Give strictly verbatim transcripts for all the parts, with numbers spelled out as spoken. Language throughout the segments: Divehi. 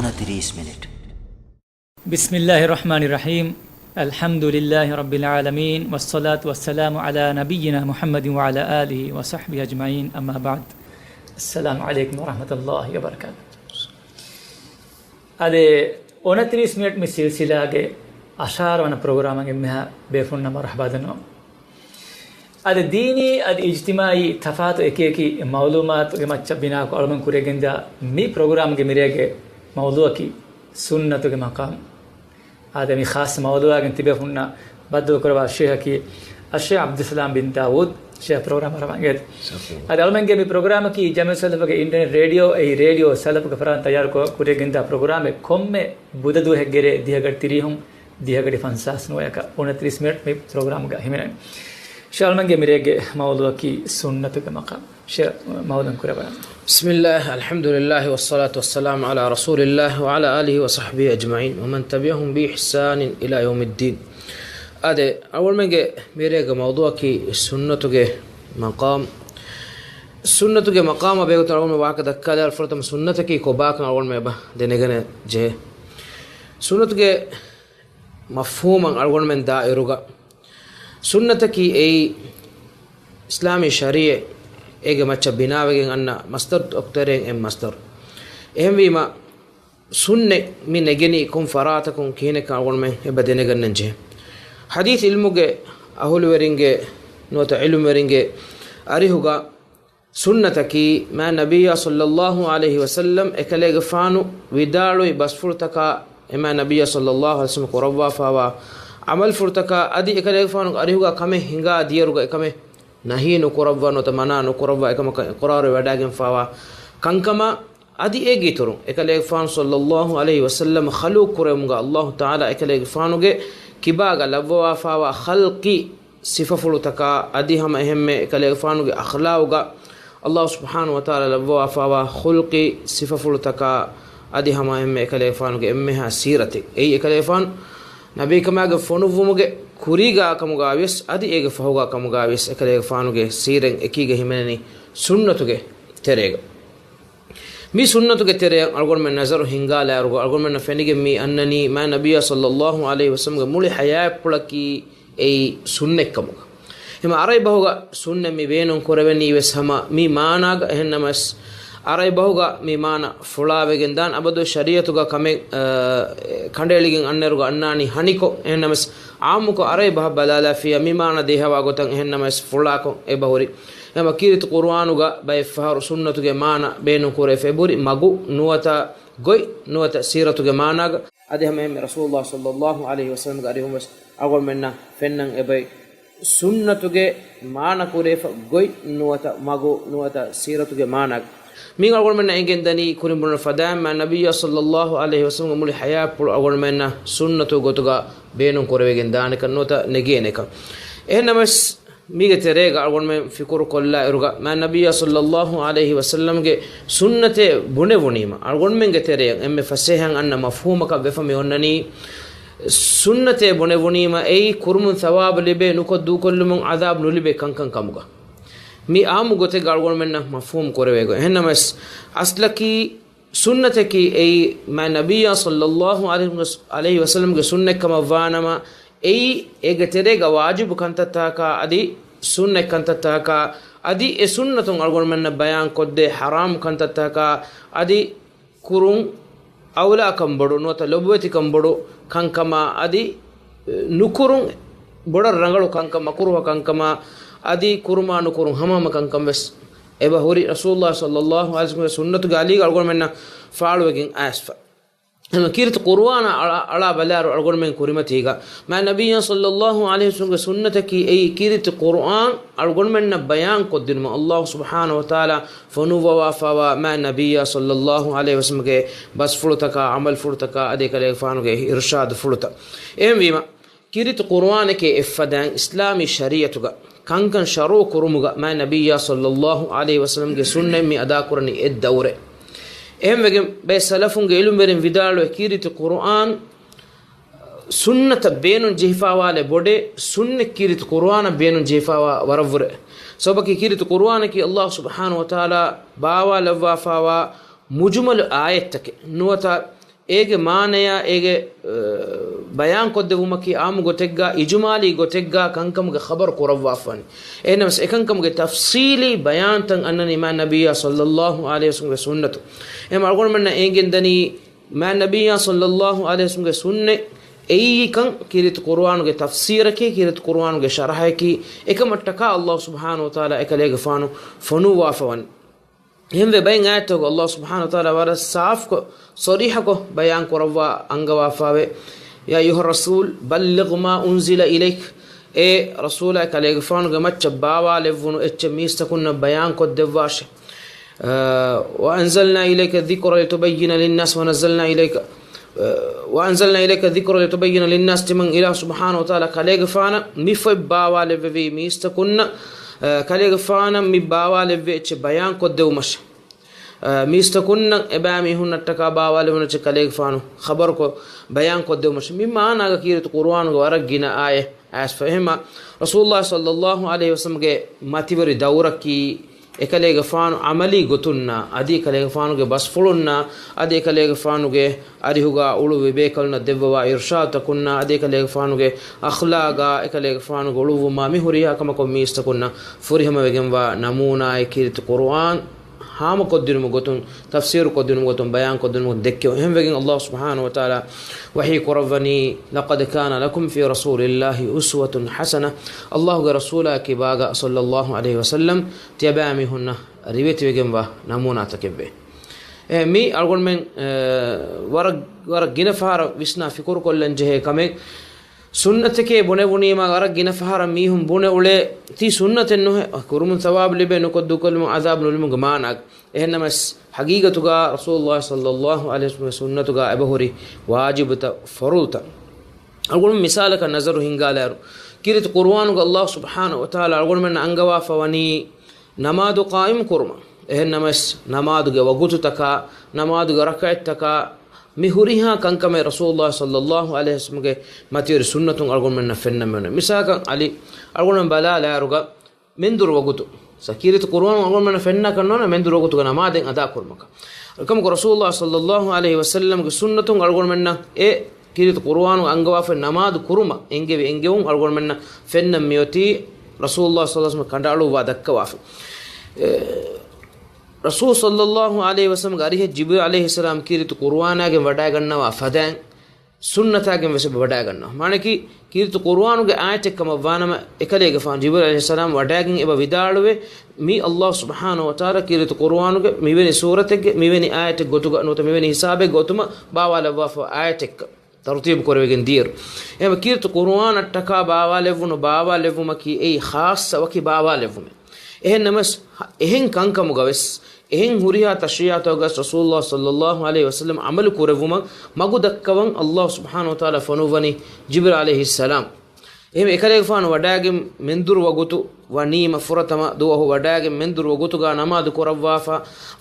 އޮނަތިރީސް މިނިޓް. بسم الله الرحمن الرحيم. الحمد لله رب العالمين، والصلاة والسلام على نبينا محمد وعلى آله وصحبه أجمعين، أما بعد. السلام عليكم ورحمة الله وبركاته. އަދި އޮނަތިރީސް މިނިޓް މި ސިލްސިލާގެ އަށާރަ ވަނަ ޕްރޮގްރާމަށް އެންމެހާ ބޭފުޅުންނަށް މަރުޙަބާ ދަންނަވަން. އަދި ދީނީ އަދި އިޖްތިމާޢީ ތަފާތު އެކި އެކި މައުލޫމާތުގެ މައްޗަށް ބިނާކޮށް އަޅުގަނޑު ކުރިއަށް ގެންދާ މި ޕްރޮގްރާމްގެ މިރޭގެ މައުޟޫޢަކީ ސުންނަތުގެ މަޤާމު. އާދެ، މި ޚާއްޞަ މައުޟޫޢާގެން ތިބޭފުންނަށް ބައްދަލުކުރައްވާ ޝޭޚަކީ އައްޝޭޚް ޢަބްދުއްސަލާމް ބިން ދާވޫދު ޝޭޚް، ޕްރޮގްރާމަށް ރަވާން އެދި. އަދި އަޅުމެންގެ މި ޕްރޮގްރާމަކީ ޖަމްޢިއްޔަތު ސަލަފުގެ އިންޓަރނެޓް ރޭޑިއޯ، އެއީ ރޭޑިއޯ ސަލަފުގެ ފަރާތުން ތައްޔާރުކޮށް ކުރިއަށް ގެންދާ ޕްރޮގްރާމެއް. ކޮންމެ ބުދަ ދުވަހެއްގެ ރޭ ދިހަ ގަޑި ތިރީހުން ދިހަ ގަޑި ފަންސާސް ނުވަޔަކަށް އޮނަތިރީސް މިނިޓް މި ޕްރޮގްރާމްގަ ހިމެނޭ. ޝޭޚް، އަޅުމެންގެ މިރޭގެ މައުޟޫޢަކީ ސުންނަތުގެ މަޤާމު. ޝޭޚް، މައުޟޫޢަ ކުރެވޭ. بسم الله، الحمد لله، والصلاة والسلام على رسول الله وعلى آله وصحبه أجمعين ومن تبعهم بإحسان إلى يوم الدين. އާދެ، އަޅުގަނޑުމެންގެ މިރޭގެ މައުޟޫޢަކީ ސުންނަތުގެ މަޤާމު. ސުންނަތުގެ މަޤާމާ ބެހޭގޮތުން އަޅުގަނޑުމެން ވާހަކަ ދައްކާލާ، ފުރަތަމަ ސުންނަތަކީ ކޮބާކަން އަޅުގަނޑުމެން އެބަ ދެނެގަނެ ޖެހޭ. ސުންނަތުގެ މަފްހޫމަށް އަޅުގަނޑުމެން ދާ އިރުގަ، ސުންނަތަކީ އެއީ އިސްލާމީ ޝަރީޢަތް، އޭގެ މައްޗަށް ބިނާވެގެން އަންނަ މަޞްދަރު އޮތް ތެރެއިން އެއް މަޞްދަރު. އެހެންވީމަ، ސުންނަތް މި ނެގެނީ ކޮން ފަރާތަކުން ކިހިނެއްކަން އަޅުގަނޑުމެން އެބަ ދެނެގަންނަން ޖެހޭ. ޙަދީޘް ޢިލްމުގެ އަހުލުވެރިންގެ ނުވަތަ ޢިލްމުވެރިންގެ އަރިހުގަ، ސުންނަތަކީ، މާތް ނަބިއްޔާ ޞައްލައްލާހު ޢަލައިހި ވަސައްލަމް އެކަލޭގެފާނު ވިދާޅުވި ބަސްފުޅުތަކާ، އެ މާތް ނަބިއްޔާ ޞައްލައްލާހު ޢަލައިހި ވަސައްލަމް ކުރައްވާފާވާ ޢަމަލުފުޅުތަކާ، އަދި އެކަލޭގެފާނުގެ އަރިހުގަ ކަމެއް ހިނގާ ދިޔައިރުގަ އެކަމެއް ނަހީ ނުކުރައްވާ ނުވަތަ މަނާ ނުކުރައްވާ އެކަމަކަށް އިޤްރާރުވެވަޑައިގެންފާވާ ކަންކަމާ، އަދި އޭގެ އިތުރުން އެކަލޭގެފާނު ޞައްލައްލާހު ޢަލައިހި ވަސައްލަމް ޚަލްޤު ކުރެވުމުގަ ﷲ ތަޢާލާ އެކަލޭގެފާނުގެ ކިބާގަ ލައްވަވާފާވާ ޚަލްޤީ ސިފަފުޅުތަކާ، އަދި ހަމަ އެހެންމެ އެކަލޭގެފާނުގެ އަޚްލާޤުގަ ﷲ ސުބްޙާނަހޫ ވަތަޢާލާ ލައްވަވާފާވާ ޚުލްޤީ ސިފަފުޅުތަކާ، އަދި ހަމަ އެހެންމެ އެކަލޭގެފާނުގެ އެންމެހާ ސީރަތެއް. އެއީ އެކަލޭގެފާނު ނަބީކަމާގެ ފޮނުއްވުމުގެ ކުރީގާ ކަމުގާވިޔަސް، އަދި އޭގެ ފަހުގާ ކަމުގާވިޔަސް އެކަލޭގެފާނުގެ ސީރަތް އެކީގަ ހިމެނެނީ ސުންނަތުގެ ތެރޭގަ. މި ސުންނަތުގެ ތެރެއަށް އަޅުގަނޑުމެން ނަޒަރު ހިންގާލާއިރުގަ އަޅުގަނޑުމެންނަށް ފެނިގެން މި އަންނަނީ، މާތް ނަބިއްޔާ ޞައްލައްލާހު ޢަލައިހި ވަސައްލަމްގެ މުޅި ޙަޔާތްޕުޅަކީ އެއީ ސުންނަތްކަމުގަ. ހަމަ ޢަރަބި ބަހުގަ ސުންނަތް މި ބޭނުން ކުރެވެނީ ވެސް ހަމަ މި މާނާގަ. އެހެންނަމަވެސް، ޢަރަބި ބަހުގަ މި މާނަ ފުޅާވެގެން ދާން އަބަދު ޝަރީޢަތުގަ ކަމެއް، އަ، ކަނޑައެޅިގެން އަންނައިރުގަ އަންނާނީ ހަނިކޮށް. އެހެންނަމަވެސް، ޢާއްމުކޮށް ޢަރަބި ބަހަށް ބަލާލާފިއްޔާ މި މާނަ ދޭހަވާ ގޮތަށް އެހެންނަމަވެސް ފުޅާކޮށް އެބަހުރި. ހަމަ ކީރިތި ޤުރުއާނުގަ ބައެއް ފަހަރު ސުންނަތުގެ މާނަ ބޭނުން ކުރެވިފަ އެބަހުރި މަގު ނުވަތަ ގޮތް ނުވަތަ ސީރަތުގެ މާނާގަ. އަދި ހަމަ އެހެންމެ ރަސޫލުﷲ ޞައްލައްލާހު ޢަލައިހި ވަސައްލަމްގެ އަރިހުން ވެސް އަޅުގަނޑުމެންނަށް ފެންނަން އެބައި ސުންނަތުގެ މާނަ ކުރެވިފަ ގޮތް ނުވަތަ މަގު ނުވަތަ ސީރަތުގެ މާނާގަ. މި އަޅުގަނޑުމެންނަށް އެނގެން ދަނީ ކުރިން ބުނަން ފަދައިން މާތް ނަބިއްޔާ ޞައްލައްލާހު ޢަލައިހި ވަސައްލަމްގެ މުޅި ޙަޔާތްޕުޅު އަޅުގަނޑުމެންނަށް ސުންނަތު ގޮތުގަ ބޭނުން ކުރެވިގެން ދާނެކަން ނުވަތަ ނެގޭނެކަން. އެހެންނަމަވެސް، މީގެ ތެރޭގަ އަޅުގަނޑުމެން ފިކުރު ކޮށްލާ އިރުގަ، މާތް ނަބިއްޔާ ޞައްލައްލާހު ޢަލައިހި ވަސައްލަމްގެ ސުންނަތޭ ބުނެވުނީމަ، އަޅުގަނޑުމެންގެ ތެރެއަށް އެންމެ ފަސޭހައިން އަންނަ މަފްހޫމަކަށް ވެފަ މި އޮންނަނީ، ސުންނަތޭ ބުނެވުނީމަ އެއީ ކުރުމުން ޘަވާބު ލިބޭ، ނުކޮށް ދޫކޮށްލުމުން ޢަޛާބު ނުލިބޭ ކަންކަން ކަމުގަ. މި އާއްމު ގޮތެއްގަ އަޅުގަނޑުމެންނަށް މަފްހޫމު ކުރެވޭ ގޮތް. އެހެންނަމަވެސް، އަސްލަކީ، ސުންނަތަކީ އެއީ މާތް ނަބިއްޔާ ޞައްލައްލާހު ޢަލައިހި ވަސައްލަމްގެ ސުންނަތްކަމަށް ވާނަމަ، އެއީ އޭގެ ތެރޭގަ ވާޖިބު ކަންތައްތަކާ އަދި ސުންނަތް ކަންތައްތަކާ އަދި އެ ސުންނަތުން އަޅުގަނޑުމެންނަށް ބަޔާން ކޮށްދޭ ޙަރާމް ކަންތައްތަކާ އަދި ކުރުން އައުލާކަން ބޮޑު ނުވަތަ ލޮބުވެތިކަން ބޮޑު ކަންކަމާ އަދި ނުކުރުން ބޮޑަށް ރަނގަޅު ކަންކަން، މަކުރުހަ ކަންކަމާ އަދި ކުރުމާ ނުކުރުން ހަމަހަމަ ކަންކަން ވެސް އެބަ ހުރި ރަސޫލުﷲ ޞައްލައްލާހު ޢަލައިހި ވަސައްލަމްގެ ސުންނަތުގެ އަލީގަ އަޅުގަނޑުމެންނަށް ފާޅުވެގެން އައިސްފަ. ހަމަ ކީރިތި ޤުރުއާނާ އަޅާ، އަޅާ ބަލާއިރު އަޅުގަނޑުމެން ކުރިމަތީގަ މާތް ނަބިއްޔާ ޞައްލައްލާހު ޢަލައިހި ވަސައްލަމްގެ ސުންނަތަކީ އެއީ ކީރިތި ޤުރުއާން އަޅުގަނޑުމެންނަށް ބަޔާން ކޮށްދިނުމަށް ﷲ ސުބްޙާނަހޫ ވަތަޢާލާ ފޮނުއްވަވާފަވާ މާތް ނަބިއްޔާ ޞައްލައްލާހު ޢަލައިހި ވަސައްލަމްގެ ބަސްފުޅުތަކާ، ޢަމަލުފުޅުތަކާ އަދި އެކަލޭގެފާނުގެ އިރުޝާދުފުޅުތައް. އެހެންވީމަ، ކީރިތި ޤުރުއާނެކޭ އެއްފަދައިން އިސްލާމީ ޝަރީޢަތުގަ ކަންކަން ޝަރުޢު ކުރުމުގަ މާތް ނަބިއްޔާ ޞައްލައްލާހު ޢަލައިހި ވަސައްލަމްގެ ސުންނަތް މި އަދާކުރަނީ އެއް ދައުރެއް. އެހެންވެގެން ބައެއް ސަލަފުންގެ ޢިލްމުވެރިން ވިދާޅުވޭ ކީރިތި ޤުރުއާން ސުންނަތަށް ބޭނުން ޖެހިފާވާލެއް ބޮޑޭ، ސުންނަތް ކީރިތި ޤުރުއާނަށް ބޭނުން ޖެހިފާވާ ވަރަށްވުރެ. ސަބަބަކީ ކީރިތި ޤުރުއާނަކީ ﷲ ސުބްޙާނަހޫ ވަތަޢާލާ ބާވާލައްވާފާވާ މުޖުމަލު އާޔަތްތަކެއް ނުވަތަ އޭގެ މާނަޔާ އޭގެ، އަ، ބަޔާންކޮށްދެއްވުމަކީ އާއްމު ގޮތެއްގާ، އިޖުމާލީ ގޮތެއްގާ ކަންކަމުގެ ޚަބަރު ކުރައްވާފަވަނީ. އެހެންނަމަސް އެކަންކަމުގެ ތަފްސީލީ ބަޔާންތައް އަންނަނީ މާތް ނަބިއްޔާ ޞައްލައްލާހު ޢަލައިހި ވަސައްލަމްގެ ސުންނަތު. އެހެން އަޅުގަނޑުމެންނަށް އެނގެންދަނީ މާތް ނަބިއްޔާ ޞައްލައްލާހު ޢަލައިހި ވަސައްލަމްގެ ސުންނަތް އެއީކަން ކީރިތި ޤުރުއާނުގެ ތަފްސީރަކީ، ކީރިތި ޤުރުއާނުގެ ޝަރަޙަކީ، އެކަމަށްޓަކާ އައްލާހު ސުބްޙާނަހު ވަތަޢާލާ އެކަލޭގެފާނު ފޮނުއްވާފަވަނީ. އެހެންވެ، ބައެއް އާޔަތްތަކުގަ އައްލާހު ސުބްޙާނަހު ވަތަޢާލާ ވަރަށް ސާފުކޮށް، ޞަރީޙަކޮށް ބަޔާން ކުރައްވާ އަންގަވާފަވޭ. يا أيها الرسول بلغ ما أنزل إليك. އޭ ރަސޫލާ، ކަލޭގެފާނުގެ މައްޗަށް ބާވާލެއްވުނު އެއްޗެއް މީސްތަކުންނަށް ބަޔާން ކޮށްދެއްވާށޭ. އަ، وأنزلنا إليك الذكر لتبين للناس ونزلنا إليك، އަ، وأنزلنا إليك الذكر لتبين للناس. ތިމަން އިލާހު ސުބްޙާނަހު ވަތަޢާލާ ކަލޭގެފާނަށް މި ފޮތް ބާވާލެއްވެވީ މީސްތަކުންނަށް، އަ، ކަލޭގެފާނަށް މި ބާވާލެއްވި އެއްޗެއް ބަޔާން ކޮށްދެއްވުމަށޭ. އަ، މީސްތަކުންނަށް އެބައިމީހުންނަށްޓަކާ ބާވާލެވުނު އެއްޗެއް ކަލޭގެފާނު ޚަބަރުކޮށް ބަޔާން ކޮށްދެއްވުމަށޭ. މި މާނާގަ ކީރިތި ޤުރުއާނުގެ ވަރަށް ގިނަ އާޔަތް އައިސްފަ. އެހެންމާ، ރަސޫލުﷲ ޞައްލައްލާހު ޢަލައިހި ވަސައްލަމްގެ މަތިވެރި ދައުރަކީ، އެކަލޭގެފާނު ޢަމަލީ ގޮތުންނާ، އަދި އެކަލޭގެފާނުގެ ބަސްފުޅުންނާ، އަދި އެކަލޭގެފާނުގެ އަރިހުގާ އުޅުއްވި ބޭކަލުންނަށް ދެއްވަވާ އިރުޝާދުތަކުންނާ، އަދި އެކަލޭގެފާނުގެ އަޚްލާގާ، އެކަލޭގެފާނުގެ އުޅުއްވުމާ، މި ހުރިހާ ކަމަކުން މީސްތަކުންނަށް ފުރިހަމަވެގެންވާ ނަމޫނާއެއް ކީރިތި ޤުރުއާން ހާމަކޮށްދިނުމުގެ ގޮތުން، ތަފްސީރުކޮށްދިނުމުގެ ގޮތުން، ބަޔާންކޮށްދިނުމުގެ ގޮތުން ދެއްކެވުން. އެހެންވެގެން އައްލާހު ސުބްޙާނަހު ވަތަޢާލާ ވަޙީ ކުރައްވަނީ، لقد كان لكم في رسول الله أسوة حسنة. އައްލާހުގެ ރަސޫލާއަކީ ބާގަ ޞައްލައްލާހު ޢަލައިހި ވަސައްލަމް ތިޔަބައިމީހުންނަށް ރިވެތިވެގެންވާ ނަމޫނާތަކެއްވޭ. އެ، މީ އަޅުގަނޑުމެން، އެ، ވަރަށް، ވަރަށް ގިނަ ފަހަރަށް ވިސްނާ ފިކުރުކޮށްލަން ޖެހޭ ކަމެއް. ސުންނަތެކޭ ބުނެވުނީމާ ވަރަށް ގިނަ ފަހަރަށް މީހުން ބުނެ އުޅޭ ތީ ސުންނަތެއް ނުހޭ، ކުރުމުން ޘަވާބު ލިބޭ، ނުކޮށް ދޫކޮށްލުމުން ޢަޛާބު ނުލިބުމުގެ މާނާ. އެހެންނަމަސް، ޙަޤީޤަތުގަ ރަސޫލުﷲ ޞައްލައްލާހު ޢަލައިހި ވަސައްލަމްގެ ސުންނަތުގަ އެބަހުރި ވާޖިބުތައް، ފަރުޟުތައް. އަޅުގަނޑު މިސާލަކަށް ނަޒަރު ހިންގާލާއިރު، ކީރިތި ޤުރުއާނުގަ އައްލާހު ސުބްޙާނަހު ވަތަޢާލާ އަޅުގަނޑުމެންނަށް އަންގަވާފަ ވަނީ ނަމާދު ޤާއިމް ކުރުމަށް. އެހެންނަމަސް، ނަމާދުގެ ވަގުތުތަކާ، ނަމާދުގެ ރަކަޢަތްތަކާ، މި ހުރިހާ ކަންކަމެއް ރަސޫލުﷲ ޞައްލައްލާހު ޢަލައިހި ވަސައްލަމްގެ މަތިވެރި ސުންނަތުން އަޅުގަނޑުމެންނަށް ފެންނަމެވެ. މިސާލަކަށް އަލި، އަޅުގަނޑުމެން ބަލާލާއިރުގަ، މެންދުރު ވަގުތު. ސަ ކީރިތި ޤުރުއާނު އަޅުގަނޑުމެންނަށް ފެންނަކަށް ނޯންނަ މެންދުރު ވަގުތުގަ ނަމާދެއް އަދާކުރުމަކަށް. އެކަމަކު ރަސޫލުﷲ ޞައްލައްލާހު ޢަލައިހި ވަސައްލަމްގެ ސުންނަތުން އަޅުގަނޑުމެންނަށް އެ ކީރިތި ޤުރުއާނު އަންގަވާފައި ނަމާދު ކުރުމަށް އެންގެވި އެންގެވުން އަޅުގަނޑުމެންނަށް ފެންނަން މިއޮތީ ރަސޫލުﷲ ޞައްލައްލާހު ޢަލައިހި ވަސައްލަމް ކަނޑައަޅުއްވާ ދައްކަވާފަ. އެ، ރަސޫލު ޞައްލައްލާހު ޢަލައިހި ވަސައްލަމްގެ އަރިހަށް ޖިބްރީލް ޢަލައިހިއްސަލާމް ކީރިތި ޤުރުއާނާގެން ވަޑައިގަންނަވާ ފަދައިން، ސުންނަތާގެން ވެސް އެބަ ވަޑައިގަންނަވާ. މާނައަކީ، ކީރިތި ޤުރުއާނުގެ އާޔަތެއް ކަމަށް ވާނަމަ، އެކަލޭގެފާނު ޖިބްރީލް ޢަލައިހިއްސަލާމް ވަޑައިގެން އެބަ ވިދާޅުވޭ، މީ އައްލާހު ސުބްޙާނަހު ވަތަޢާލާ ކީރިތި ޤުރުއާނުގެ މިވެނި ސޫރަތެއްގެ މިވެނި އާޔަތެއް ގޮތުގަ ނުވަތަ މިވެނި ހިސާބެއް ގޮތުމަށް ބާވާލައްވާފަ އާޔަތެއްކަން ތަރުތީބު ކުރެވިގެން ދިޔައިރު، އެހެން ކީރިތި ޤުރުއާނަށްޓަކާ ބާވާލެއްވުނު ބާވާލެއްވުމަކީ އެއީ ޚާއްޞަ ވަކި ބާވާލެއްވުމެއް. އެހެން ނަމަސް، އެހެން ކަންކަމުގަ ވެސް، އެހެން ހުރިހާ ތަޝްރީޢާތަކުގަސް ރަސޫލުﷲ ޞައްލައްލާހު ޢަލައިހި ވަސައްލަމް ޢަމަލު ކުރެއްވުމަށް މަގު ދައްކަވަން އައްލާހު ސުބްޙާނަހު ވަތަޢާލާ ފޮނުއްވަނީ ޖިބްރީލް ޢަލައިހިއްސަލާމް. އެހެން އެކަލޭގެފާނު ވަޑައިގެން މެންދުރު ވަގުތު ވަނީމަ ފުރަތަމަ ދުވަހު ވަޑައިގެން މެންދުރު ވަގުތުގަ ނަމާދު ކުރައްވާފަ،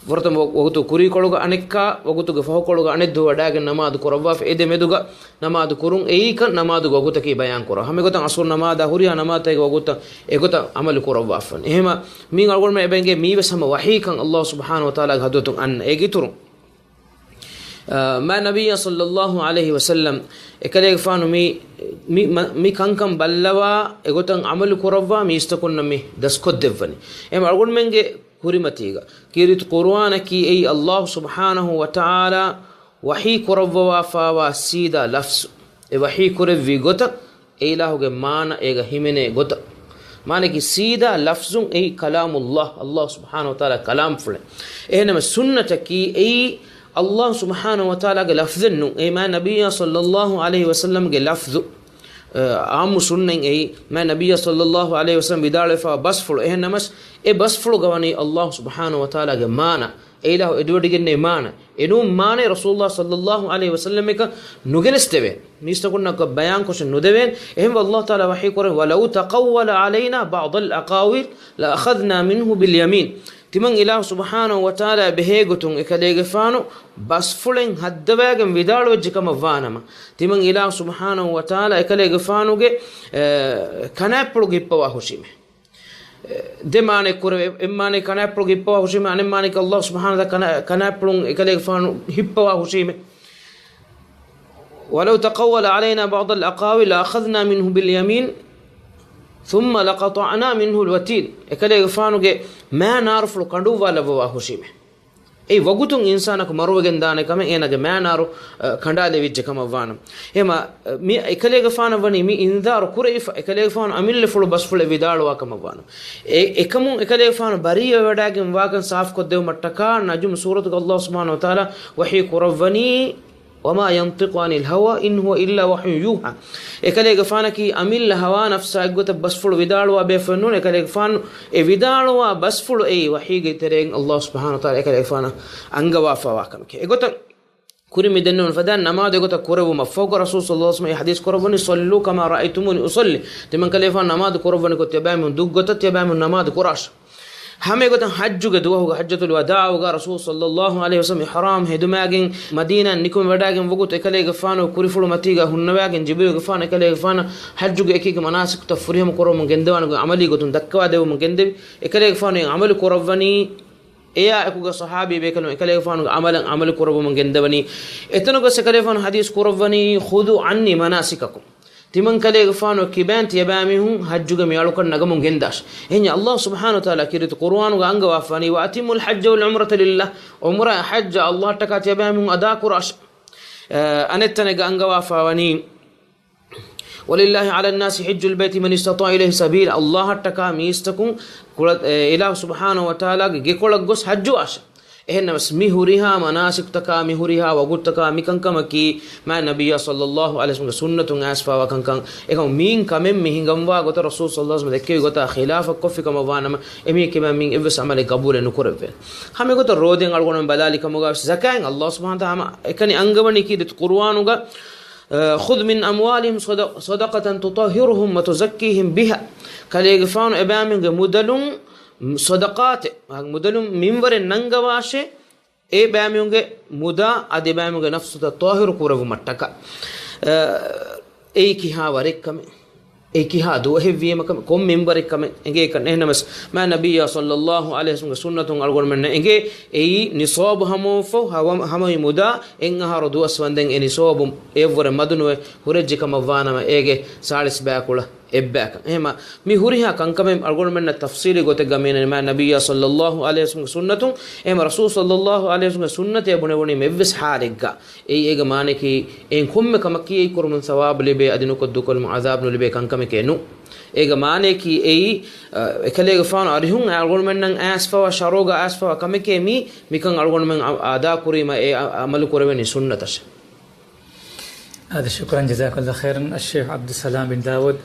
ފުރަތަމަ ވަގުތު ކުރީކޮޅުގަ އަނެއްކާ ވަގުތުގެ ފަހުކޮޅުގަ އަނެއްދުވަހު ވަޑައިގެން ނަމާދު ކުރައްވާފަ، އެ ދެމެދުގަ ނަމާދު ކުރުން އެއީކަން ނަމާދުގެ ވަގުތަކީ ބަޔާން ކުރާ. ހަމައެގޮތަށް ޢަޞްރު ނަމާދާ ހުރިހާ ނަމާދުތަކުގެ ވަގުތަށް އެގޮތަށް ޢަމަލު ކުރައްވާފަ. އެހެންމަ މީން އަޅުގަނޑުމެން އެބަ އެނގޭ މީވެސް ހަމަ ވަޙީކަން އައްލާހު ސުބްޙާނަހު ވަތަޢާލާގެ ޙަޟްރަތުން އަންނަ. އޭގެ އިތުރުން، އާ، މާތް ނަބިއްޔާ ޞައްލައްލާހު ޢަލައިހި ވަސައްލަމް އެކަލޭގެފާނު މި، މި، މަ-، މި ކަންކަން ބައްލަވާ އެގޮތަށް ޢަމަލު ކުރައްވާ މީސްތަކުންނަށް މި ދަސްކޮށްދެއްވަނީ. އެހެން އަޅުގަނޑުމެންގެ ކުރިމަތީގަ ކީރިތި ޤުރުއާނަކީ އެއީ އައްލާހު ސުބްޙާނަހު ވަތަޢާލާ ވަޙީ ކުރައްވަވާފާވާ ސީދާ ލަފްޒު. އެ ވަޙީ ކުރެއްވި ގޮތަށް އެ އިލާހުގެ މާނަ އޭގަ ހިމެނޭ ގޮތަށް. މާނައަކީ ސީދާ ލަފްޒުން އެއީ ކަލާމުﷲ، އައްލާހު ސުބްޙާނަހު ވަތަޢާލާ ކަލާމްފުޅެއް. އެހެންނަމަ ސުންނަތަކީ އެއީ އައްލާހު ސުބްޙާނަހު ވަތަޢާލާގެ ލަފްޒެއް ނޫން. އެއީ މާތް ނަބިއްޔާ ޞައްލައްލާހު ޢަލައިހި ވަސައްލަމްގެ ލަފްޒު. އާ، ޢާއްމު ސުންނަތް އެއީ މާތް ނަބިއްޔާ ޞައްލައްލާހު ޢަލައިހި ވަސައްލަމް ވިދާޅުވެފާ ބަސްފުޅު. އެހެންނަމަސް އެ ބަސްފުޅުގަ ވަނީ އައްލާހު ސުބްޙާނަހު ވަތަޢާލާގެ މާނަ. އެ އިލާހު އެދުވެޑިގެންނެވި މާނަ. އެނޫން މާނައެއް ރަސޫލުﷲ ޞައްލައްލާހު ޢަލައިހި ވަސައްލަމަކަށް ނުގެނެސްދެވޭނެ. މީސްތަކުންނަކަށް ބަޔާންކޮށެއް ނުދެވޭނެ. އެހެންވެ އައްލާހު ތަޢާލާ ވަޙީ ކުރަނީ، "ولو تقول علينا بعض الأقاويل لأخذنا منه باليمين." ތިމަން އިލާހު ސުބްޙާނަހު ވަތަޢާލާ ބެހޭގޮތުން އެކަލޭގެފާނު ބަސްފުޅެއް ހައްދަވައިގެން ވިދާޅުވެއްޖެ ކަމަށް ވާނަމަ، ތިމަން އިލާހު ސުބްޙާނަހު ވަތަޢާލާ އެކަލޭގެފާނުގެ، އެ، ކަނާތްޕުޅުގެ ހިއްޕަވާ ހުށީމެ. ދެ މާނައެއް ކުރެވޭ. އެއް މާނައެއް ކަނާތްޕުޅުގެ ހިއްޕަވާ ހުށީމެ، އަނެއް މާނައަކީ އައްލާހު ސުބްޙާނަހު ވަތަޢާލާ ކަނާ-، ކަނާތްޕުޅުން އެކަލޭގެފާނު ހިއްޕަވާ ހުށީމެ. ولو تقول علينا بعض الأقاويل لأخذنا منه باليمين ثم لقطعنا منه الوتين. އެކަލޭގެފާނުގެ މާ ނާރުފުޅު ކަނޑުއްވާލައްވަވާ ހުށީމޭ. އެއީ ވަގުތުން އިންސާނަކު މަރުވެގެން ދާނެ ކަމެއް އޭނާގެ މާ ނާރު، އަ، ކަނޑާލެވިއްޖެ ކަމަށް ވާނަމަ. އެހެމަ، އަ، މި އެކަލޭގެފާނަށް ވަނީ މި އިންޒާރު ކުރެވިފަ، އެކަލޭގެފާނު އަމިއްލަފުޅު ބަސްފުޅެއް ވިދާޅުވާ ކަމަށް ވާނަމަ. އެ، އެކަމުން އެކަލޭގެފާނު ބަރީއަވެވަޑައިގެން ވާކަން ސާފުކޮށްދެވުމަށްޓަކާ ނަޖުމު ސޫރަތުގަ ﷲ ސުބްޙާނަހޫ ވަތަޢާލާ ވަޙީ ކުރައްވަނީ، وما ينطق عن الهوى إن هو إلا وحي يوحى. އެކަލޭގެފާނަކީ އަމިއްލަ ހަވާ ނަފްސާ އެއްގޮތަށް ބަސްފުޅު ވިދާޅުވާ ބޭފުޅެއް ނޫން. އެކަލޭގެފާނު އެ ވިދާޅުވާ ބަސްފުޅު އެއީ ވަޙީގެ ތެރެއިން ﷲ ސުބްޙާނަހޫ ވަތަޢާލާ އެކަލޭގެފާނަށް އަންގަވާފައިވާ ކަމެކޭ. އެގޮތަށް ކުރިން މި ދެންނެވުނު ފަދައިން ނަމާދު އެގޮތަށް ކުރެއްވުމަށްފަހު ރަސޫލު ޞައްލައްލާހު ޢަލައިހި ވަސައްލަމަ އެ ޙަދީޘް ކުރައްވަނީ، صلوا كما رأيتموني أصلي. ތިމަންކަލޭގެފާނު ނަމާދު ކުރައްވަނިކޮށް ތިޔަބައިމީހުން ދުށްގޮތަށް ތިޔަބައިމީހުން ނަމާދު ކުރާށި. ހަމައެގޮތަށް ޙައްޖުގެ ދުވަހުގަ ޙައްޖަތުލް ވަދާޢުގަ ރަސޫލު ޞައްލައްލާހު ޢަލައިހި ވަސައްލަމަ އިޙްރާމް ހެދުމާގެން މަދީނާއަށް ނިކުމެވަޑައިގެން ވަގުތު އެކަލޭގެފާނު ކުރިފުޅު މަތީގަ ހުންނަވާގެން ޖިބްރީލުގެފާނު އެކަލޭގެފާނަށް ޙައްޖުގެ އެކިއެކި މަނާސިކުތައް ފުރިހަމަ ކުރަމުން ގެންދަވާނެ ގޮތް ޢަމަލީ ގޮތުން ދައްކަވާދެވުމުން ގެންދެވި. އެކަލޭގެފާނު އެ ޢަމަލު ކުރައްވަނީ އެޔާ އެކުގަ ޞަޙާބީ ބޭކަލުން އެކަލޭގެފާނުގެ ޢަމަލަށް ޢަމަލު ކުރައްވަމުން ގެންދަވަނީ. އެތަނުގަ އެކަލޭގެފާނު ޙަދީޘް ކުރައްވަނީ، خذوا عني مناسككم. ތިމަންކަލޭގެފާނު ކިބައިން ތިޔަބައިމީހުން ޙައްޖުގެ މި އަޅުކަން ނަގަމުން ގެންދާށި. އެހެންޏާ ﷲ ސުބްޙާނަހޫ ވަތަޢާލާ ކީރިތި ޤުރުއާނުގަ އަންގަވާފަވަނީ، وأتموا الحج والعمرة لله. ޢުމްރާ ޙައްޖާ ﷲ އަށްޓަކާ ތިޔަބައިމީހުން އަދާކުރާށި. އަ، އަނެއްތަނެއްގަ އަންގަވާފަވަނީ، ولله على الناس حج البيت من استطاع إليه سبيلا. ﷲ އަށްޓަކާ މީސްތަކުން ކުޅަ-، އެ، އިލާހު ސުބްޙާނަހޫ ވަތަޢާލާގެ ގެކޮޅަށް ގޮސް ޙައްޖުވާށި. އެހެންނަމަސް މި ހުރިހާ މަނާސިކުތަކާ، މި ހުރިހާ ވަގުތުތަކާ، މި ކަންކަމަކީ މާތް ނަބިއްޔާ ޞައްލައްލާހު ޢަލައިހި ވަސައްލަމަގެ ސުންނަތުން އައިސްފައިވާ ކަންކަން. އެކަމު މީން ކަމެއް މި ހިނގަންވާ ގޮތަށް ރަސޫލު ޞައްލައްލާހު ޢަލައިހި ވަސައްލަމަ ދެއްކެވި ގޮތާ ޚިލާފަށް ކޮށްފި ކަމަށް ވާނަމަ، އެމީހެއް ކިބައިން މިއިން އެއްވެސް ޢަމަލެއް ޤަބޫލެއް ނުކުރެއްވޭނެ. ހަމަ އެގޮތަށް ރޯދައިން އަޅުގަނޑުމެން ބަލާލި ކަމުގަ ވެސް ޒަކާތް ﷲ ސުބްޙާނަހޫ ވަތަޢާލާ އެކަނި އަންގަވަނީ ކީރިތި ޤުރުއާނުގަ، އަ، خذ من أموالهم صدق-، صدقة تطهرهم وتزكيهم بها. ކަލޭގެފާނު އެބައިމީހުންގެ މުދަލުން ޞަދަޤާތެއް، މުދަލުން މިންވަރެއް ނަންގަވާށޭ، އެ ބައިމީހުންގެ މުދާ އަދި އެބައިމީހުންގެ ނަފްސުތައް ޠާހިރު ކުރެއްވުމަށްޓަކާ. އަ، އެއީ ކިހާ ވަރެއްކަމެއް؟ އެ ކިހާ ދުވަހެއްވީމަ ކަމެއް، ކޮން މިންވަރެއްކަމެއް އެނގޭކަން. އެހެންނަމަސް، މާތް ނަބިއްޔާ ޞައްލައްލާހު ޢަލައިހި ވަސައްލަމަގެ ސުންނަތުން އަޅުގަނޑުމެންނަށް އެނގޭ، އެއީ ނިޞާބު ހަމަވުފަ، ހަމަ-، ހަމަވި މުދާ އެއް އަހަރު ދުވަސް ވަންދެން އެ ނިޞާބު އެއަށްވުރެ މަދުނުވެ ހުރެއްޖެ ކަމަށް ވާނަމަ، އޭގެ ސާޅީސް ބަޔަކުޅަ އެއްބަޔަކަށް. އެހެމަ މި ހުރިހާ ކަންކަމެއް އަޅުގަނޑުމެންނަށް ތަފްޞީލީ ގޮތެއްގަ މިއަންނަނީ މާތް ނަބިއްޔާ ޞައްލައްލާހު ޢަލައިހި ވަސައްލަމަގެ ސުންނަތުން. އެހެމަ ރަސޫލު ޞައްލައްލާހު ޢަލައިހި ވަސައްލަމަގެ ސުންނަތޭ ބުނެވުނީ މި އެއްވެސް ޙާލެއްގަ. އެއީ އޭގެ މާނަޔަކީ އެއިން ކޮންމެ ކަމަކީ އެއީ ކުރުމުން ސަވާބު ލިބޭ އަދި ނުކޮށް ދޫކޮށްލުމުން ޢަޛާބު ނުލިބޭ ކަންކަމެކޭ ނޫން. އޭގެ މާނަޔަކީ އެއީ، އަ، އެކަލޭގެފާނު އަރިހުން އަޅުގަނޑުމެންނަށް އައިސްފަވާ ޝަރުޢުގަ އައިސްފަވާ ކަމެކޭ މީ، މިކަން އަޅުގަނޑުމެން އަ-، އަދާކުރީމަ އެ އަ-، ޢަމަލު ކުރެވެނީ ސުންނަތަށޭ. އާދެ، ޝުކުރަން، ޖަޒާކައްލާހު ޚައިރަން، އައްޝައިޚް ޢަބްދުއްސަލާމް ބިން ދާވޫދު.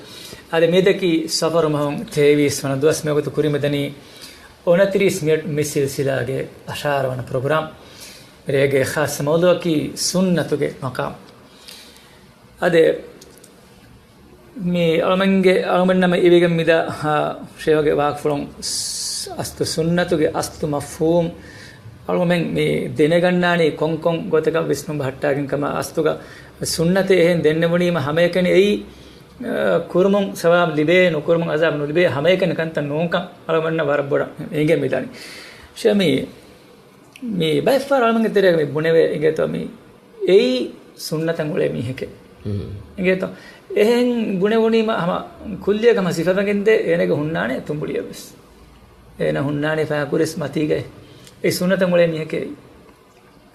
އާދެ، މިއަދަކީ ޞަފަރު މަހު ތޭވީސް ވަނަ ދުވަސް. މިވަގުތު ކުރިމަދަނީ އުނަތިރީސް މިނެޓް މި ސިލްސިލާގެ އަށާރަ ވަނަ ޕްރޮގްރާމް. ރޭގެ ޚާއްޞަ މައުޟޫޢަކީ ސުންނަތުގެ މަޤާމް. އާދެ، މި އަޅަމެންގެ، އަޅަމެންނަމަ އިވިގެން މިދާ، ހާ، ޝޭހުގެ ވާހަކަފުޅުން ސް-، އަސްލު ސުންނަތުގެ އަސްލު މަފްހޫމް އަޅަމެން މި ދެނެގަންނާނީ ކޮންކޮން ގޮތަކަށް ވިސްނުން ބަހައްޓާގެން ކަމަށް. އަސްލުގަ ސުންނަތެއް އެހެން ދެންނެވުނީމަ ހަމައެކަނި އެއީ، އަ، ކުރުމުން ސަވާބު ލިބޭ، ނުކުރުމުން ޢަޛާބު ނުލިބޭ، ހަމައެކަނި ކަންތައް ނޫންކަން އަޅަމެންނަށް ވަރަށް ބޮޑަށް އެނގޭ މިދާނީ. ޝޭހް މި މި ބައެއްފަހަރު އަޅަމެންގެ ތެރޭގަ މި ބުނެވޭ އިނގޭތޯ މި އެއީ ސުންނަތަށް އުޅޭ މީހެކޭ. އިނގޭތޯ؟ އެހެން ބުނެވުނީމަ ހަމަ ކުއްލިއަކަށް ހަމަ ސިފަވެގެންދޭ އޭނަގެ ހުންނާނެ ތުނބުޅިއަށްވެސް. އޭނަ ހުންނާނެ ފަހަކުރިސް މަތީގައި. އެ ސުންނަތަށް އުޅޭ މީހެކޭ.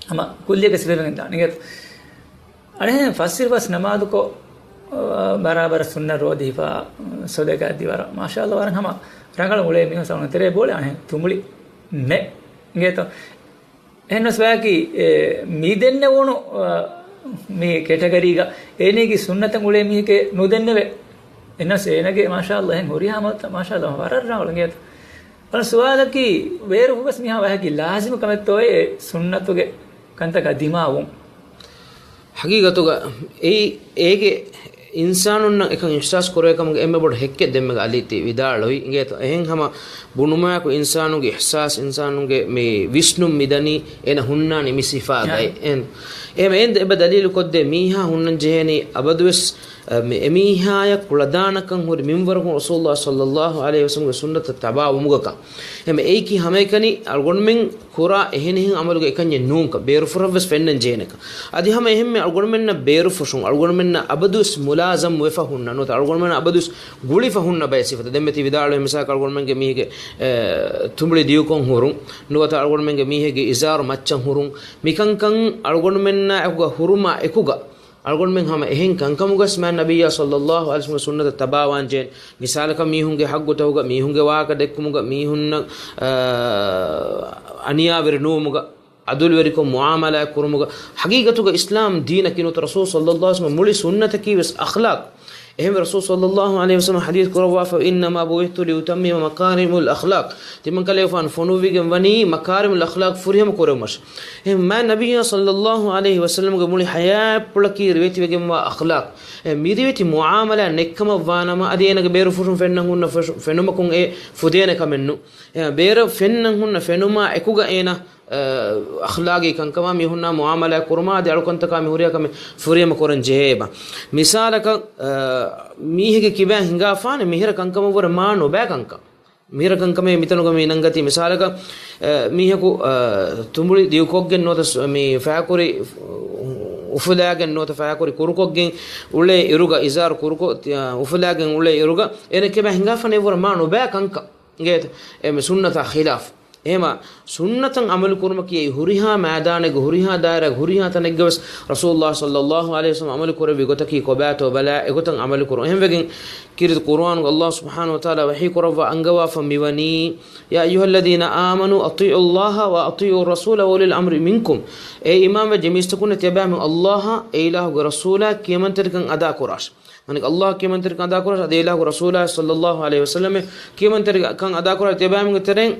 ހަމަ ކުއްލިއަކަށް ސިފަވެގެން ދާނެ. އިނގޭތޯ؟ އަނެއް ފަސްއިރު ފަސް ނަމާދުކޮށް، އާ، ބަރާބަރަށް ސުންނަ ރޯދިފަ، ސަދަޤާ ދީފަ، މާޝާﷲ ވަރަށް ހަމަ ރަނގަޅަށް އުޅޭ މީހުން ސަލާމް ތެރޭ ބޯޅެ އަނެއް ތުނބުޅި ނެ. އިނގޭތޯ؟ އެހެންނަސް ބަޔަކީ، އެ، މި ދެންނެވުނު، އާ، މި ކެޓަގަރީގަ އޭނަގެ ސުންނަތަށް އުޅޭ މީހެކޭ ނުދެންނެވޭ. އެހެންނަސް އޭނަގެ މާޝާﷲ އެހެން ހުރިހާ މައްތަ މާޝާﷲ ވަރަށް ރަނގަޅު އިނގޭތޯ. އަނެއް ސުވާލަކީ، ވޭރު ހުވަސް މިހާ ވަހަކީ ލާޒިމު ކަމެއްތޯއޭ ސުންނަތުގެ ކަންތަކާ ދިމާވުން؟ ހަގީގަތުގަ އެއީ އޭގެ އިންސާނުންނަށް އެކަން އިޙްސާސް ކުރެވޭ ކަމުގެ އެންމެ ބޮޑު ހެއްކެއް ދެންމެގަ އަލީ ތި ވިދާޅުވި އިނގޭތޯ. އެހެން ހަމަ ބުނުމާއެކު އިންސާނުންގެ އިޙްސާސް، އިންސާނުންގެ މި ވިސްނުން މިދަނީ އޭނަ ހުންނާނީ މި ސިފާގައި. އެހެން އެހެން އެން އެބަ ދަލީލު ކޮށްދޭ މީހާ ހުންނަން ޖެހޭނީ އަބަދުވެސް އަ، މި އެމީހާޔަށް ކުޅަދާނަކަން ހުރި މިންވަރަކުން ރަސޫލުﷲ ޞައްލައްލާހު ޢަލައިހި ވަސައްލަމްގެ ސުންނަތަށް ތަބާވުމުގަކަން. އެމަ އެއީކީ ހަމައެކަނި އަޅުގަނޑުމެން ކުރާ އެހެނިހެން އަމަލުގެ އެކަންޏެއް ނޫންކަން، ބޭރުފުށަށްވެސް ފެންނަން ޖެހޭނެކަން. އަދި ހަމަ އެހެންމެ އަޅުގަނޑުމެންނަށް ބޭރުފުށުން އަޅުގަނޑުމެންނަށް އަބަދުވެސް މުލާޒަމް ވެފަ ހުންނަ ނުވަތަ އަޅުގަނޑުމެންނަށް އަބަދުވެސް ގުޅިފަ ހުންނަ ބައެއް ސިފަތައް. ދެންމެ ތި ވިދާޅުވި މިސާލަކަށް އަޅުގަނޑުމެންގެ މީހެއްގެ، އެ، ތުނބުޅި ދިޔުކޮށް ހުރުން، ނުވަތަ އަޅުގަނޑުމެންގެ މީހެއްގެ އިޒާރު މައްޗަށް ހުރުން، މިކަންކަން އަޅުގަނޑުމެންނާ އެކުގަ ހުރުމާ އެކުގަ، އަޅުގަނޑުމެން ހަމަ އެހެން ކަންކަމުގަސް މާތް ނަބިއްޔާ ޞައްލައްލާހު ޢަލައިހި ވަސައްލަމްގެ ސުންނަތަށް ތަބާވާން ޖެހޭނެ. މިސާލަކަށް މީހުންގެ ޙައްޤުތަކުގަ، މީހުންގެ ވާހަކަ ދެއްކުމުގަ، މީހުންނަށް، އާ، އަނިޔާވެރި ނުވުމުގަ، ޢަދުލުވެރިކޮށް މުޢާމަލާތް ކުރުމުގަ، ޙަޤީޤަތުގަ އިސްލާމް ދީނަކީ ނުވަތަ ރަސޫލު ޞައްލައްލާހު ޢަލައިހި ވަސައްލަމްގެ މުޅި ސުންނަތަކީ ވެސް އަޚްލާޤް. އެހެންވެ ރަސޫލު ޞައްލައްލާހު ޢަލައިހި ވަސައްލަމް ޙަދީޘް ކުރައްވާފަ، "إنما بعثت لأتمم مكارم الأخلاق." ތިމަންކަލޭގެފާނު ފޮނުއްވިގެން ވަނީ މަކާރިމުލް އަޚްލާޤް ފުރިހަމަ ކުރެވުމަށް. އެހެން މާތް ނަބިއްޔާ ޞައްލައްލާހު ޢަލައިހި ވަސައްލަމްގެ މުޅި ޙަޔާތްޕުޅަކީ ރިވެތިވެގެންވާ އަޚްލާޤް. އެ މިރިވެތި މުޢާމަލާތް ނެތްކަމަށްވާނަމަ، އަދި އޭނަގެ ބޭރުފުށުން ފެންނަން ހުންނަ ފެށު-، ފެނުމަކުން އެ ފުދޭނެ ކަމެއް ނޫން. އެ ބޭރަށް ފެންނަން ހުންނަ ފެނުމާ އެކުގަ އޭނަ، އަ، އަޚްލާޤީ ކަންކަމާ މީހުންނާ މުޢާމަލާތް ކުރުމާ އަދި އަޅުކަންތަކާ މި ހުރިހާ ކަމެއް ފުރިހަމަ ކުރަން ޖެހޭ އެބަ. މިސާލަކަށް، އަ، މީހެއްގެ ކިބައިން ހިނގާފާނެ މިހިރަ ކަންކަމަށްވުރެ މާ ނުބައި ކަންކަން. މިހިރަ ކަންކަމެއް މިތަނުގަ މި ނަންގަތީ މިސާލަކަށް، އަ، މީހަކު، އަ، ތުނބުޅި ދިއުކޮށްގެން ނުވަތަ ސު-، މި ފަޔަކުރި އުފުލާގެން ނުވަތަ ފަޔަކުރި ކުރުކޮށްގެން އުޅޭ އިރުގަ، އިޒާރު ކުރުކޮށް، އަ، އުފުލާގެން އުޅޭ އިރުގަ އޭނަ ކިބައިން ހިނގާފާނެ އެއްވުރެ މާ ނުބައި ކަންކަން. އިނގޭތަ؟ އެ މި ސުންނަތާ ޚިލާފް. އެހެމަ ސުންނަތަށް އަމަލު ކުރުމަކީ އެއީ ހުރިހާ މައިދާނެއްގަ، ހުރިހާ ދާއިރާގަ، ހުރިހާ ތަނެއްގަ ވެސް ރަސޫލުﷲ ޞައްލައްލާހު ޢަލައިހި ވަސައްލަމް އަމަލު ކުރެއްވި ގޮތަކީ ކޮބާތޯ ބަލާ، އެގޮތަށް އަމަލު ކުރުން. އެހެންވެގެން ކީރިތި ޤުރުއާނުގަ ﷲ ސުބްޙާނަހޫ ވަތަޢާލާ ވަޙީ ކުރައްވާ އަންގަވާފަ މިވަނީ، "يا أيها الذين آمنوا أطيعوا الله وأطيعوا الرسول وأولي الأمر منكم." އޭ އީމާންވެއްޖެ މީސްތަކުންނޭ، ތިޔަބައިމީހުން ﷲ އާ އެ އިލާހުގެ ރަސޫލާ ކިޔަމަންތެރިކަން އަދާ ކުރާށި. މާނައަކީ ﷲ އާ ކިޔަމަންތެރިކަން އަދާ ކުރާށި، އަދި އެ އިލާހުގެ ރަސޫލާ ޞައްލައްލާހު ޢަލައިހި ވަސައްލަމް ކިޔަމަންތެރިކަން އަދާ ކުރާށި، ތިޔަބައިމީހުންގެ ތެރެއިން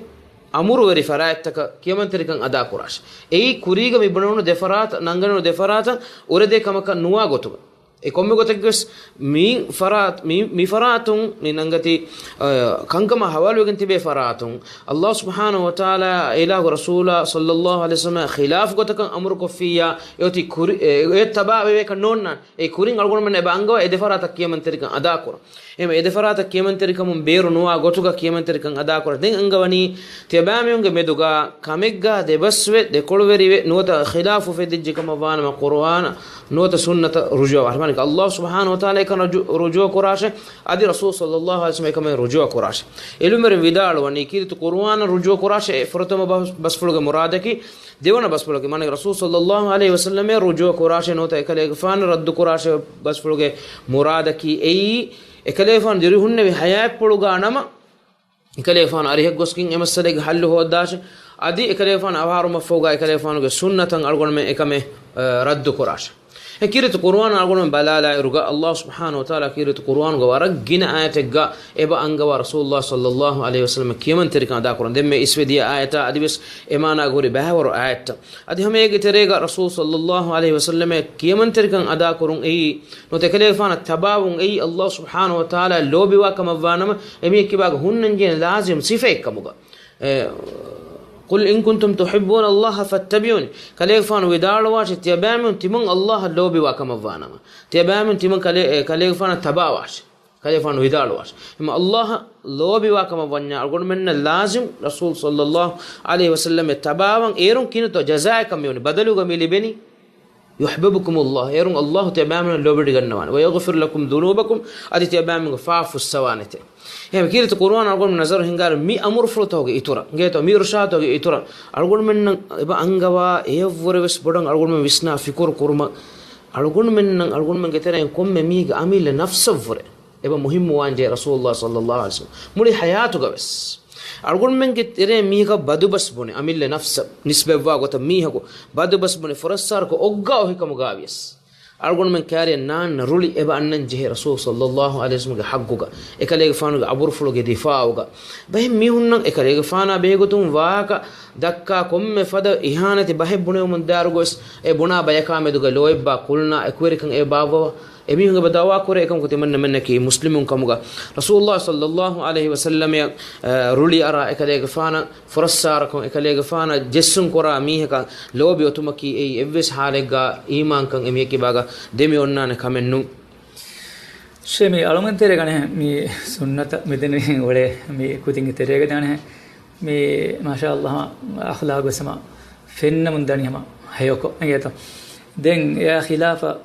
އަމުރުވެރި ފަރާތްތަކަށް ކިޔަމަންތެރިކަން އަދާކުރާށި. އެއީ ކުރީގަ މި ބުނެވުނު ދެ ފަރާތަށް، ނަންގަނެވުނު ދެ ފަރާތަށް އުރެދޭ ކަމަކަށް ނުވާ ގޮތުގަ. އެ ކޮންމެ ގޮތެއްގަވެސް މި ފަރާތް، މި، މި ފަރާތުން މި ނަންގަތީ، އަ، ކަންކަމާ ހަވާލުވެގެން ތިބޭ ފަރާތުން، ﷲ ސުބްޙާނަހޫ ވަތަޢާލާ އެ އިލާހުގެ ރަސޫލާ ޞައްލައްލާހު ޢަލައިހި ވަސައްލަމް ޚިލާފު ގޮތަކަށް އަމުރު ކޮށްފިއްޔާ، އެއޮތީ ކުރި-، އެ، އެ ތަބާވެވޭކަށް ނޯންނާނެ. އެ ކުރިން އަޅުގަނޑުމެން އެބަ އަންގަވާ އެ ދެ ފަރާތަށް ކިޔަމަންތެރިކަން އަދާކުރަން. އެހެން އެ ދެ ފަރާތަށް ކިޔަމަންތެރިކަމުން ބޭރު ނުވާ ގޮތުގަ ކިޔަމަންތެރިކަން އަދާކުރަން. ދެން އަންގަވަނީ ތިޔަބައިމީހުންގެ މެދުގަ ކަމެއްގަ ދެބަސްވެ، ދެކޮޅުވެރިވެ، ނުވަތަ ޚިލާފު އުފެދިއްޖެ ކަމަށް ވާނަމަ ޤުރުއާނަށް ނުވަތަ ސުންނަތަށް ރުޖޫޢަ ވާށި. މާނައަކީ ﷲ ސުބްޙާނަހޫ ވަތަޢާލާ އެކަން ރުޖޫ-، ރުޖޫޢަ ކުރާށޭ، އަދި ރަސޫލު ޞައްލައްލާހު ޢަލައިހި ވަސައްލަމް އެކަމެއް ރުޖޫޢަ ކުރާށޭ. ޢިލްމުވެރިން ވިދާޅުވަނީ ކީރިތި ޤުރުއާނަށް ރުޖޫޢަ ކުރާށޭ ފުރަތަމަ ބަސް-، ބަސްފުޅުގެ މުރާދަކީ، ދެވަނަ ބަސްފުޅަކީ، މާނައަކީ ރަސޫލު ޞައްލައްލާހު ޢަލައިހި ވަސައްލަމަށް ރުޖޫޢަ ކުރާށޭ ނުވަތަ އެކަލޭގެފާނަށް ރައްދު ކުރާށޭ ބަސްފުޅުގެ މުރާދަކީ އެއީ، އެކަލޭގެފާނު ދިރިހުންނެވި ޙަޔާތްޕުޅުގަ ނަމަ، އެކަލޭގެފާނު އަރިހަށް ގޮސްގެން އެ މައްސަލައިގެ ޙައްލު ހޯއްދާށޭ. އަދި އެކަލޭގެފާނު އަވަހާރަވުމަށްފަހުގަ އެކަލޭގެފާނުގެ ސުންނަތަށް އަޅުގަނޑުމެން އެކަމެއް، އަ، ރައްދު ކުރާށޭ. އެ ކީރިތި ޤުރުއާން އަޅުގަނޑުމެން ބަލާލާއިރުގަ، ﷲ ސުބްޙާނަހޫ ވަތަޢާލާ ކީރިތި ޤުރުއާނުގެ ވަރަށް ގިނަ އާޔަތެއްގަ އެބަ އަންގަވާ ރަސޫލު ޞައްލައްލާހު ޢަލައިހި ވަސައްލަމަށް ކިޔަމަންތެރިކަން އަދާކުރަން. ދެންމެ އިސްވެ ދިޔަ އާޔަތާ އަދިވެސް އެ މާނާގަ ހުރި ބައިވަރު އާޔަތްތައް. އަދި ހަމައޭގެ ތެރޭގަ ރަސޫލު ޞައްލައްލާހު ޢަލައިހި ވަސައްލަމަށް ކިޔަމަންތެރިކަން އަދާކުރުން އެއީ، ނުވަތަ އެކަލޭގެފާނަށް ތަބާވުން އެއީ ﷲ ސުބްޙާނަހޫ ވަތަޢާލާ ލޯބިވާ ކަމަށްވާނަމަ، އެމީހެއްގެ ކިބާގަ ހުންނަންޖެހޭ ލާޒިމް ސިފައެއްކަމުގަ. އެ، "قل إن كنتم تحبون الله فاتبعوني." ކަލޭގެފާނު ވިދާޅުވާށޭ، ތިޔަބައިމީހުން ތިމަން ﷲ އަށް ލޯބިވާ ކަމަށްވާނަމަ، ތިޔަބައިމީހުން ތިމަން ކަލޭ-، އެ، ކަލޭގެފާނަށް ތަބާވާށޭ. ކަލޭގެފާނު ވިދާޅުވާށޭ. އެމަ ﷲ އަށް ލޯބިވާ ކަމަށް ވަންޏާ، އަޅުގަނޑުމެންނަށް ލާޒިމް ރަސޫލު ޞައްލައްލާހު ޢަލައިހި ވަސައްލަމަށް ތަބާވާން. އޭރުން ކިހިނެއްތޯ ޖަޒާއެއްކަން މިވަނީ؟ ބަދަލުގަ މި ލިބެނީ، "يحببكم الله." އޭރުން ﷲ ތިޔަބައިމީހުންނަށް ލޯބިވެޑިގަންނަވާނެ. "ويغفر لكم ذنوبكم." އަދި ތިޔަބައިމީހުންގެ ފާފަ ފުއްސަވާނެތެ. އެހެން ކީރިތި ޤުރުއާން އަޅުގަނޑު ނަޒަރު ހިންގާއިރު މި އަމުރުފުޅުތަކުގެ އިތުރަށް، އިނގޭތޯ، މި އިރުޝާދުތަކުގެ އިތުރަށް އަޅުގަނޑުމެންނަށް އެބަ އަންގަވާ އެޔަށްވުރެ ވެސް ބޮޑަށް އަޅުގަނޑުމެން ވިސްނާ ފިކުރު ކުރުމަށް، އަޅުގަނޑުމެންނަށް، އަޅުގަނޑުމެންގެ ތެރެއިން ކޮންމެ މީހެއްގެ އަމިއްލަ ނަފްސަށްވުރެ އެބަ މުހިއްމުވާންޖެހޭ ރަސޫލުﷲ ޞައްލައްލާހު ޢަލައިހި ވަސައްލަމް. މުޅި ޙަޔާތުގަވެސް އަޅުގަނޑުމެންގެ ތެރޭ މީހަކަށް ބަދުބަސް ބުނެ، އަމިއްލަ ނަފްސަށް ނިސްބަތްވާ ގޮތަށް މީހަކު ބަދުބަސް ބުނެ، ފުރައްސާރަކޮށް އޮއްގާ އޮހިކަމުގަވިޔަސް، އަޅުގަނޑުމެން ކައިރިއަށް ނާންނަ ރުޅި އެބަ އަންނަން ޖެހޭ ރަސޫލު ޞައްލައްލާހު ޢަލައިހި ވަސައްލަމްގެ ޙައްޤުގަ، އެކަލޭގެފާނުގެ އަބުރުފުޅުގެ ދިފާޢުގަ. ބައެއް މީހުންނަށް އެކަލޭގެފާނާ ބެހޭގޮތުން ވާހަކަ ދައްކާ ކޮންމެ ފަދަ އިހާނެތި ބަހެއް ބުނެވުމުން ދާއިރުގަވެސް، އެ ބުނާ ބަޔަކާ މެދުގަ ލޯތްބާ ކުޅުނާ އެކުވެރިކަން އެބަ ބާއްވަވާ. އެމީހުން އެބަ ދަޢުވާ ކުރޭ އެކަމަކު ތިމަންނަމެންނަކީ މުސްލިމުން ކަމުގަ، ރަސޫލުﷲ ޞައްލައްލާހު ޢަލައިހި ވަސައްލަމަށް، އަ، ރުޅި އަރާ އެކަލޭގެފާނަށް ފުރައްސާރަކޮށް އެކަލޭގެފާނަށް ޖެއްސުން ކުރާ މީހަކަށް ލޯބި އޮތުމަކީ އެއީ އެއްވެސް ޙާލެއްގަ އީމާންކަން އެމީހެއްގެ ކިބާގަ ދެމި އޮންނާނެ ކަމެއް ނޫން. ޝޭ، މި އަޅުމެން ތެރޭގަ އަނެއް މި ސުންނަތަށް މިދެންނެވި އުޅޭ މި ކުދިންގެ ތެރޭގަ ދާނެ މި މާޝާ އައްލާހް އަޚްލާގު ވެސް ހަމަ ފެންނަމުން ދަނީ ހަމަ ހެޔޮކޮށް އިނގޭތޯ. ދެން އެއާ ޚިލާފަށް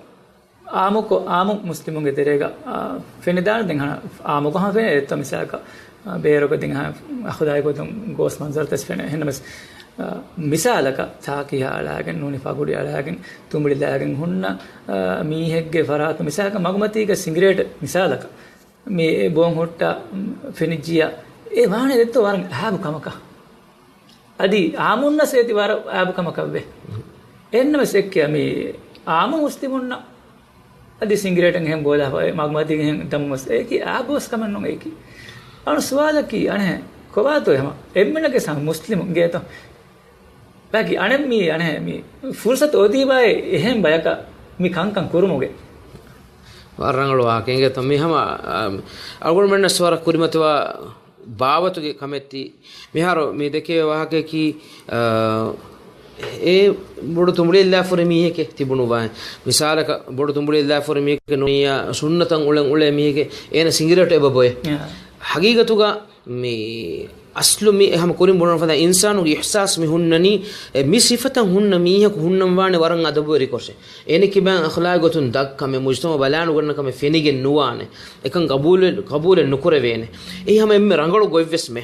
އާމުކޮށް، އާމު މުސްލިމުންގެ ތެރޭގަ، އާ، ފެނިދާނެ ދެން ހަނަ އާމުކޮށް ހަމަ ފެނޭ އެއްތޯ މިސާލަކަށް، އާ، ބޭރަކަށް ދެން ހަނަ އަޚުލާގި ގޮތުން ގޯސް މަންޒަރުތައް ވެސް ފެނޭ. އެހެންނަމަވެސް، އާ، މިސާލަކަށް ތާކިހާ އަޅާގެން، ނޫނީ ފަގުޑި އަޅާގެން، ތުނބުޅި ލާގެން ހުންނަ، އާ، މީހެއްގެ ފަރާތު މިސާލަކަށް މަގުމަތީގަ ސިނގިރޭޓް މިސާލަކަށް މި ބޯން ހުއްޓާ ފެނިއްޖިއްޔާ، އެ ވާނެ ދެއްތޯ ވަރަށް އާބު ކަމަކަށް. އަދި އާމުންނަސް އޭތި ވަރަށް އާބު ކަމަކަށްވޭ. އެހެންނަމަވެސް އެއްކެއް މި އާމު މުސްލިމުންނަށް އަދި ސިނގިރޭޓެއް އެހެން ބޯލާފަ އެ މަގުމަތީގަ އެހެން ދަމުމަސް އެއީކީ އާބުވެސް ކަމެއް ނޫން އެއީކީ. އަޅު ސުވާލަކީ އަނެއް ކޮބާތޯ ހަމަ އެންމެނަކަށް މުސްލިމު އިނގޭތޯ. ބާކީ އަނެއް މީ އަނެއް މި ފުރުސަތު އޮތީބާއޭ އެހެން ބަޔަކަށް މި ކަންކަން ކުރުމުގެ. ވަރަށް ރަނގަޅު ވާހަކަ އިނގޭތޯ. މި ހަމަ، އަ، އަޅުގަނޑުމެންނަށް ވަރަށް ކުރިމަތިވާ ބާވަތުގެ ކަމެއްތީ. މިހާރު މި ދެކެވޭ ވާހަކަޔަކީ، އަ، އެ ބޮޑު ތުނބުޅި އެއްލާފަ ހުރި މީހެކޭ ތިބުނު ވާހެން. މިސާލަކަށް ބޮޑު ތުނބުޅި އެއްލާފަ ހުރި މީހެކޭ ނޫނިއްޔާ ސުންނަތަށް އުޅެން އުޅޭ މީހެކޭ އޭނަ ސިނގިރޭޓް އެބަ ބޮއެ. އާ. ހަގީގަތުގަ މި އަސްލު މި ހަމަ ކުރިން ބުނަން ފަދަ އިންސާނުގެ އިޙްސާސް މި ހުންނަނީ، އެ، މި ސިފަތައް ހުންނަ މީހަކު ހުންނަން ވާނެ ވަރަށް އަދަބުވެރިކޮށެއް. އޭނަ ކިބައިން އަޚްލާގް ގޮތުން ދަށް ކަމެއް، މުޖްތަމަޢު ބަލާނުގަންނަ ކަމެއް ފެނިގެން ނުވާނެ. އެކަން ގަބޫލެއް، ގަބޫލެއް ނުކުރެވޭނެ. އެއީ ހަމަ އެންމެ ރަނގަޅު ގޮތްވެސްމެ.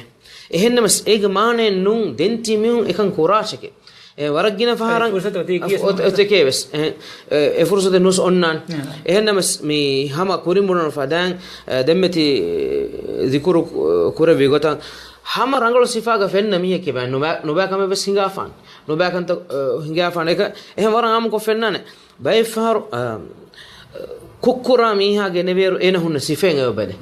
އެހެންނަމަވެސް އޭގެ މާނައެއް ނޫން ދެން ތި މީހުން އެކަން ކުރާށެކޭ. އެ ވަރަށް ގިނަ ފަހަރަށް ފުރުސަތު އޮތީ ކީއް އޮތ-، އޮތެކޭ ވެސް. އެ، އެ ފުރުސަތެއް ނުވެސް އޮންނާނެ. އެހެންނަމަވެސް މި ހަމަ ކުރިން ބުނަން ފަދައިން، އެ، ދެންމެ ތި ޒިކުރު ކުރެއްވި ގޮތަށް ހަމަ ރަނގަޅު ސިފާގަ ފެންނަ މީހެއް ކިބައިން ނުބައި، ނުބައި ކަމެއް ވެސް ހިނގާފާނެ. ނުބައި ކަންތައް، އެ، ހިނގާފާނެ. އެކަ، އެހެން ވަރަށް އާއްމުކޮށް ފެންނާނެ. ބައެއްފަހަރު، އަ، ކުށްކުރާ މީހާ ގެނެވޭއިރު އޭނަ ހުންނަ ސިފައެއް އެބަ ބަލޭ.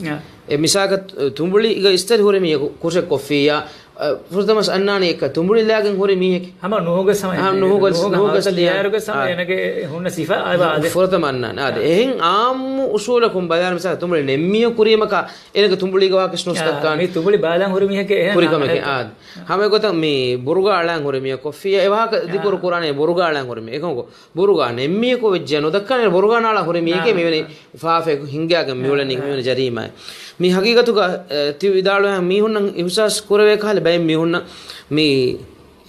އެ މިސާލަކަށް ތުނބުޅިގަ އިސްތަށި ހުރި މީހަކު ކުށެއް ކޮށްފިއްޔާ، އަ، ފުރަތަމަސް އަންނާނީ އެކަ ތުނބުޅި ލާގެން ހުރި މީހެކޭ. ހަމަ ނުހުގަސް ހަމަ އެ، ނުހުގަސް، ނުހު-، ނުހުގަސް ލިޔާއިރުގަސް ހަމަ އާ. އޭނަގެ ހުންނަ ސިފަ އައި ވާ އާދެ. ފުރަތަމަ އަންނާނެ. އާދެ. އާ. އެހެން އާއްމު އުސޫލަކުން ބަލާން މިސާލަކަށް ތުނބުޅި ނެއްމިޔަ ކުރީމަކާ އޭނަގެ ތުނބުޅީގެ ވާހަކަ ނުސްކައްކާނެ. މި ތުނބުޅި ބާލަން ހުރި މީހެކޭ އެހެން ކުރި ކަމެކޭ. އާދެ. ހަމަ އެގޮތަށް މި ބުރުގާ އަޅާން ހުރި މީހަކު ކޮށްފިއްޔާ އެ ވާހަކަ ދިކުރު ކުރާނީ ބުރުގާ އަޅާން ހުރި މީ. އެކަމަކު ބުރުގާ ނެއްމިޔަކު ވެއްޖެ ނުދައްކާނެ ބުރުގާ ނާޅާ ހުރި މީހެކޭ ނާ. މިވެނި ފާފައެއް ހިންގާގެން މިއުޅެނީ ނާ. މިވެނި ޖަރީމާއެއް. މި ހަގީގަތުގަ، އެ، ތި ވިދާޅުވާ މީހުންނަށް އިހުސާސް ކުރެވޭ ކަހަލަ ބައެއް މީހުންނަށް މި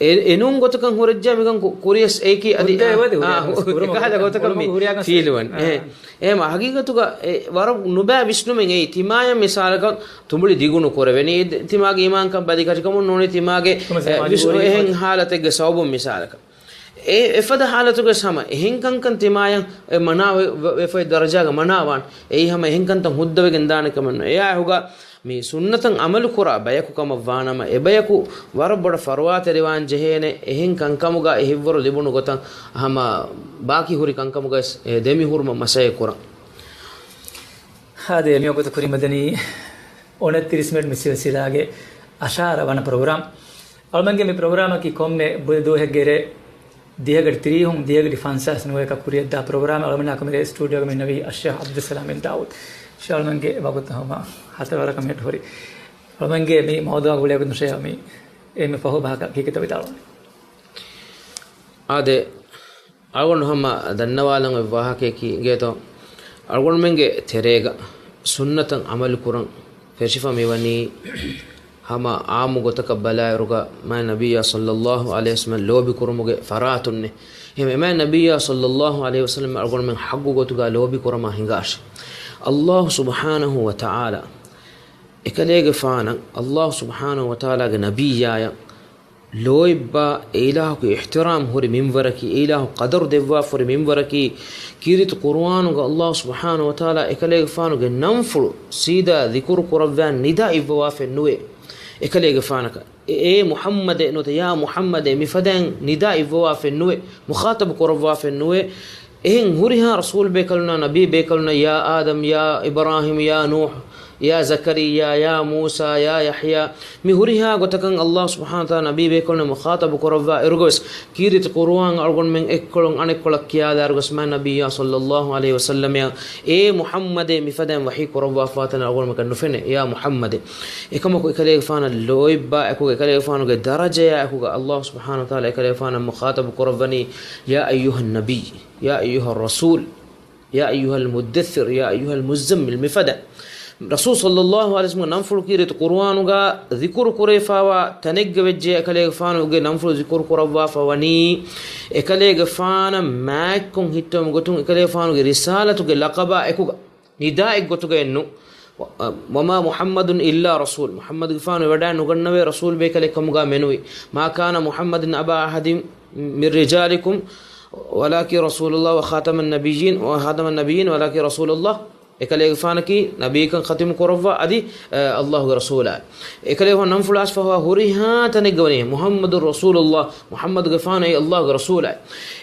އެ، އެނޫން ގޮތަކަށް ހުރެއްޖެ މިކަން ކު-، ކުރިޔަސް އެކި އަދި ހުއްދަ އާ، އެވަދި އާ، ހުރިޔާ ހު-، ކުރުމަކަށް ކަހަލަ ގޮތަކަށް މި ހުރިޔާ ފީލުވަން. އާ. އެ، އެހެމަ ހަގީގަތުގަ އެ ވަރަށް ނުބައި ވިސްނުމެއް އެއީ ތިމާޔަށް މިސާލަކަށް ތުނބުޅި ދިގުނު ކުރެވެނީ. އެ، ތިމާގެ އީމާންކަން ބަލިކަށިކަމުން ނޫނީ ތިމާގެ، އެ، ވިސް-، އެހެން ހާލަތެއްގެ ސަބަބުން މިސާލަކަށް. އެ، އެފަދަ ހާލަތުގެ ހަމަ އެހެން ކަންކަން ތިމާޔަށް އެ މަނާ ވެ-، ވެ-، ވެފައި ދަރަޖާގަ މަނާވާން. އެއީ ހަމަ އެހެން ކަންތައް ހުއްދަވެގެން ދާނެ ކަމެއް ނޫން. އެއާ އެހުގަ މި ސުންނަތަށް އަމަލު ކުރާ ބަޔަކު ކަމަށް ވާނަމަ، އެ ބަޔަކު ވަރަށް ބޮޑަށް ފަރުވާތެރިވާން ޖެހޭނެ އެހެން ކަންކަމުގަ އެ ހިތްވަރު ލިބުނު ގޮތަށް ހަމަ ބާކީ ހުރި ކަންކަމުގަ ވެސް ދެމި ހުރުމަށް މަސައްކަތް ކުރަން. ހާދޭ މިވަގުތު ކުރިމަދަނީ އޮނަތިރީސް މިނެޓް މި ސިލްސިލާގެ އަށާރަ ވަނަ ޕްރޮގްރާމް. އަޅުމެންގެ މި ޕްރޮގްރާމަކީ ކޮންމެ ބުދަ ދުވަހެއްގެ ރޭ ދިހަގަޑި ތިރީހުން ދިހަގަޑި ފަންސާސް ނުވައަކަށް ކުރިއަށްދާ ޕްރޮގްރާމެއް. އަޅުމެންނާ ކަމެރޭ ސްޓޫޑިއޯގަ މި ނަވީ އައްޝައިޚް ޢަބްދުއްސަލާމް ބިން ދާއޫދު. ޝޭޚް އަޅުމެންގެ ވަގުތު ހަމަ ހަތަރު ވަރަކަށް މި ހުރި. އަޅުމެންގެ މި މައުޟޫޢާ ގުޅޭގޮތުން ޝޭޚް މި އެންމެ ފަހު ބަހަކަށް ކީކޭތޯ ވިދާޅުވަނީ. އާދެ، އަޅުގަނޑު ހަމަ ދަންނަވާލަން އޮތް ވާހަކަޔަކީ އިނގޭތޯ، އަޅުގަނޑުމެންގެ ތެރޭގަ ސުންނަތަށް އަމަލު ކުރަން ފެށިފަ މިވަނީ ހަމަ އާއްމު ގޮތަކަށް ބަލާއިރުގަ މާތް ނަބިއްޔާ ޞައްލައްލާހު ޢަލައިހި ވަސައްލަމަށް ލޯބި ކުރުމުގެ ފަރާތުންނޭ. އެހެން މާތް ނަބިއްޔާ ޞައްލައްލާހު ޢަލައިހި ވަސައްލަމަށް އަޅުގަނޑުމެން ޙައްޤު ގޮތުގަ ލޯބި ކުރަމާ ހިނގާށި. ﷲ ސުބްޙާނަހު ވަތަޢާލާ އެކަލޭގެފާނަށް، ﷲ ސުބްޙާނަހު ވަތަޢާލާގެ ނަބިއްޔާއަށް ލޯތްބާ އެ އިލާހުގެ އިޙްތިރާމް ހުރި މިންވަރަކީ، އެ އިލާހު ޤަދަރު ދެއްވާފަ ހުރި މިންވަރަކީ، ކީރިތި ޤުރުއާނުގަ ﷲ ސުބްޙާނަހު ވަތަޢާލާ އެކަލޭގެފާނުގެ ނަންފުޅު ސީދާ ޛިކުރު ކުރައްވާ ނިދާ އިއްވަވާފައެއް ނުވޭ އެކަލޭގެފާނަކަށް. އޭ، އޭ މުޙައްމަދޭ ނުވަތަ ޔާ މުޙައްމަދޭ މިފަދައިން ނިދާ އިއްވަވާފައެއް ނުވޭ، މުޚާޠަބު ކުރައްވާފައެއް ނުވޭ. އެހެން ހުރިހާ ރަސޫލު ބޭކަލުންނާ، ނަބީ ބޭކަލުންނަށް، ޔާ އާދަމް، ޔާ އިބްރާހީމް، ޔާ ނޫޙް، ޔާ ޒަކަރިއްޔާ، ޔާ މޫސާ، ޔާ ޔަޙްޔާ، މި ހުރިހާ ގޮތަކަށް ﷲ ސުބްޙާނަހު ވަތަޢާލާ ނަބީ ބޭކަލުންނަށް މުޚާޠަބު ކުރައްވާ އިރުގަވެސް، ކީރިތި ޤުރުއާން އަޅުގަނޑުމެން އެއްކޮޅުން އަނެއްކޮޅަށް ކިޔާލާއިރުގަސް މާތް ނަބިއްޔާ ޞައްލައްލާހު ޢަލައިހި ވަސައްލަމަށް، އޭ މުޙައްމަދޭ މިފަދައިން ވަޙީ ކުރައްވާފާތަން އަޅުގަނޑުމެންނަކަށް ނުފެނޭ، ޔާ މުޙައްމަދޭ. އެކަމަކު އެކަލޭގެފާނަށް ލޯތްބާ އެކުގަ އެކަލޭގެފާނުގެ ދަރަޖަޔާ އެކުގަ ﷲ ސުބްޙާނަހު ވަތަޢާލާ އެކަލޭގެފާނަށް މުޚާޠަބު ކުރައްވަނީ، ޔާ އައްޔުހައް ނަބިއްޔު، ޔާ އައްޔުހައް ރަސޫލް. يا أيها المدثر، يا أيها المزمل، މިފަދަ. ރަސޫލު ޞައްލައްލާހު ޢަލައިހި ވަސައްލަމްގެ ނަންފުޅު ކީރިތި ޤުރުއާނުގަ ޛިކުރު ކުރެވިފައިވާ ތަނެއްގަ ވެއްޖެ އެކަލޭގެފާނުގެ ނަންފުޅު ޛިކުރު ކުރައްވާފަ ވަނީ، އެކަލޭގެފާނަށް މާތްކޮށް ހިއްޓުވުމުގެ ގޮތުން އެކަލޭގެފާނުގެ ރިސާލަތުގެ ލަޤަބާ އެކުގަ، ނިދާއެއްގޮތުގައެއްނު. وما محمد إلا رسول، މުޙައްމަދުގެފާނު އެވަޑައި ނުގަންނަވޭ ރަސޫލު ބޭކަލެއް ކަމުގަ މެނުވީ. ما كان محمد أبا أحد من رجالكم ولكن رسول الله وخاتم النبيين وخاتم النبيين ولكن رسول الله، އެކަލޭގެފާނަކީ ނަބީކަން ޚަތިމު ކުރައްވާ އަދި، އަ، އައްލާހުގެ ރަސޫލާ. އެކަލޭގެފާނު ނަންފުޅާސް ފަހުވާ ހުރިހާ ތަނެއްގަ ވަނީ، محمد رسول الله، މުޙައްމަދުގެފާނު އެއީ އައްލާހުގެ ރަސޫލާ.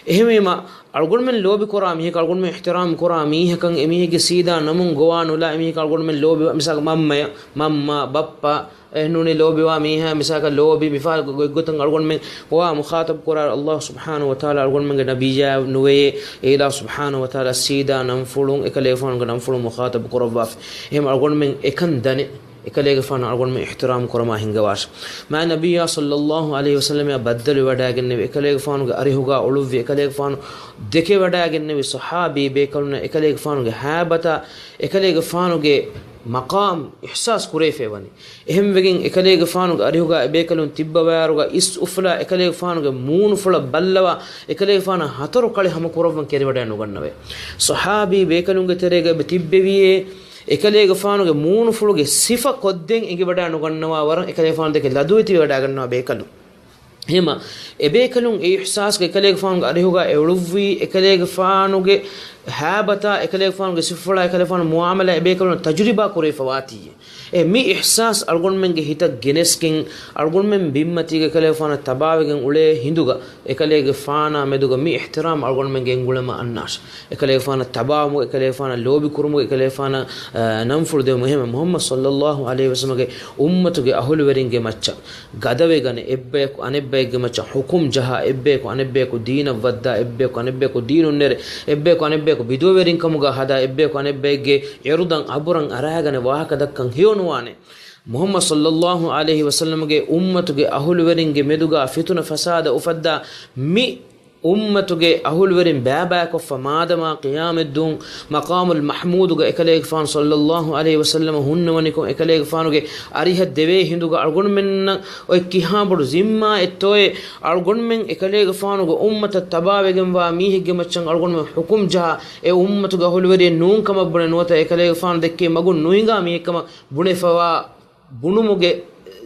އެހެންވީމަ، އަޅުގަނޑުމެން ލޯބިކުރާ މީހަކަށް، އަޅުގަނޑުމެން އިޙްތިރާމް ކުރާ މީހަކަށް، އެމީހެއްގެ ސީދާ ނަމުން ގޮވާ ނުލާ، އެމީހަކަށް އަޅުގަނޑުމެން ލޯބިވާ، މިސާލަކަށް މަންމަޔަށް، މަންމަ، ބައްޕަ، އެހެންނޫނީ ލޯބިވާ މީހާ، މިސާލަކަށް ލޯބި، މިފަދަ ގޮތްގޮތުން އަޅުގަނޑުމެން ގޮވާ މުޚާޠަބު ކުރާ އައްލާހު ސުބްޙާނަހު ވަތަޢާލާ އަޅުގަނޑުމެންގެ ނަބިއްޔާ ނުވެޔޭ، އެ އިލާހު ސުބްޙާނަހު ވަތަޢާލާ ސީދާ ނަންފުޅުން، އެކަލޭގެފާނުގެ ނަންފުޅުން މުޚާޠަބު ކުރައްވާފި. އެހެން އަޅުގަނޑުމެން އެކަން ދަނެ، އެކަލޭގެފާނަށް އަޅުގަނޑުމެން އިޙްތިރާމް ކުރަމާ ހިންގަވާށި. މާތް ނަބިއްޔާ ޞައްލައްލާހު ޢަލައިހި ވަސައްލަމައާ ބައްދަލުވެވަޑައިގެންނެވި، އެކަލޭގެފާނުގެ އަރިހުގާ އުޅުއްވި، އެކަލޭގެފާނު ދެކެވަޑައިގެންނެވި ޞަޙާބީ ބޭކަލުންނަށް އެކަލޭގެފާނުގެ ހައިބަތާ، އެކަލޭގެފާނުގެ މަޤާމް އިޙްސާސް ކުރެވިފައި ވަނީ. އެހެންވެގެން އެކަލޭގެފާނުގެ އަރިހުގާ އެބޭކަލުން ތިއްބަވާއިރުގަ އިސް އުފުލާ އެކަލޭގެފާނުގެ މޫނުފުޅަށް ބައްލަވާ، އެކަލޭގެފާނަށް ހަތަރު ކަޅި ހަމަކުރައްވަން ކެރިވަޑައެއް ނުގަންނަވޭ. ޞަޙާބީ ބޭކަލުންގެ ތެރޭގަ އެބަ ތިއްބެވިޔޭ، އެކަލޭގެފާނުގެ މޫނުފުޅުގެ ސިފަ ކޮށްދޭން އެނގިވަޑައެއް ނުގަންނަވާ ވަރަށް އެކަލޭގެފާނު ދެކެ ލަދުވެތިވެވަޑައިގަންނަވާ ބޭކަލުން. އެހެމަ، އެބޭކަލުން އެ އިޙްސާސްގަ އެކަލޭގެފާނުގެ އަރިހުގަ އެ އުޅުއްވީ، އެކަލޭގެފާނުގެ ހައިބަތާ، އެކަލޭގެފާނުގެ ސިފަފުޅާ، އެކަލޭގެފާނު މުޢާމަލާ އެބޭކަލުން ތަޖުރިބާ ކުރެވިފަ ވާތީ. އެ މި އިޙްސާސް އަޅުގަނޑުމެންގެ ހިތަށް ގެނެސްގެން، އަޅުގަނޑުމެން ބިންމަތީގަ އެކަލޭގެފާނަށް ތަބާވެގެން އުޅޭ ހިނދުގަ، އެކަލޭގެފާނާ މެދުގަ މި އިޙްތިރާމް އަޅުގަނޑުމެން ގެންގުޅަމާ އަންނާށި. އެކަލޭގެފާނަށް ތަބާވުމުގަ، އެކަލޭގެފާނަށް ލޯބި ކުރުމުގަ، އެކަލޭގެފާނަށް، އަ، ނަންފުޅު ދެވުމުގަ. އެހެންވެ، މުޙައްމަދު ޞައްލައްލާހު ޢަލައިހި ވަސައްލަމަގެ އުއްމަތުގެ އަހުލުވެރިންގެ މައްޗަށް ގަދަވެގަނެ، އެއްބަޔަކު އަނެއްބައެއްގެ މައްޗަށް ޙުކުމް ޖަހާ، އެއްބަޔަކު އަނެއްބަޔަކު ދީނަށް ވައްދާ، އެއްބަޔަކު އަނެއްބަޔަކު ދީނުން ނެރެ، އެއްބަޔަކު އަނެއްބަޔަކު ބިދުވެވެރިންކަމުގަ ހަދާ، އެއްބަޔަކު އަނެއްބައެއްގެ އިރުދަށް އަބުރަށް އަރާގަނެ ވާހަކަ ދައްކަން ހެޔޮނުވާނެ. މުޙައްމަދު ޞައްލައްލާހު ޢަލައިހި ވަސައްލަމަގެ އުއްމަތުގެ އަހުލުވެރިންގެ މެދުގަ ފިތުނަ ފަސާދަ އުފައްދާ، މި އުއްމަތުގެ އަހުލުވެރިން ބައިބައިކޮށްފަ މާދަމާ ޤިޔާމަތްދުވަހު މަޤާމުލް މަޙްމޫދުގަ އެކަލޭގެފާނު ޞައްލައްލާހު ޢަލައިހި ވަސައްލަމަ ހުންނަވަނިކޮށް، އެކަލޭގެފާނުގެ އަރިހަށް ދެވޭ ހިނދުގަ އަޅުގަނޑުމެންނަށް އޮތް ކިހާ ބޮޑު ޒިންމާއެއްތޯއޭ؟ އަޅުގަނޑުމެން އެކަލޭގެފާނުގެ އުއްމަތަށް ތަބާވެގެންވާ މީހެއްގެ މައްޗަށް އަޅުގަނޑުމެން ޙުކުމް ޖަހާ، އެ އުއްމަތުގެ އަހުލުވެރިއެއް ނޫން ކަމަށް ބުނެ، ނުވަތަ އެކަލޭގެފާނު ދެއްކޭ މަގުން ނުހިނގާ މީހެއްކަމަށް ބުނެފަވާ ބުނުމުގެ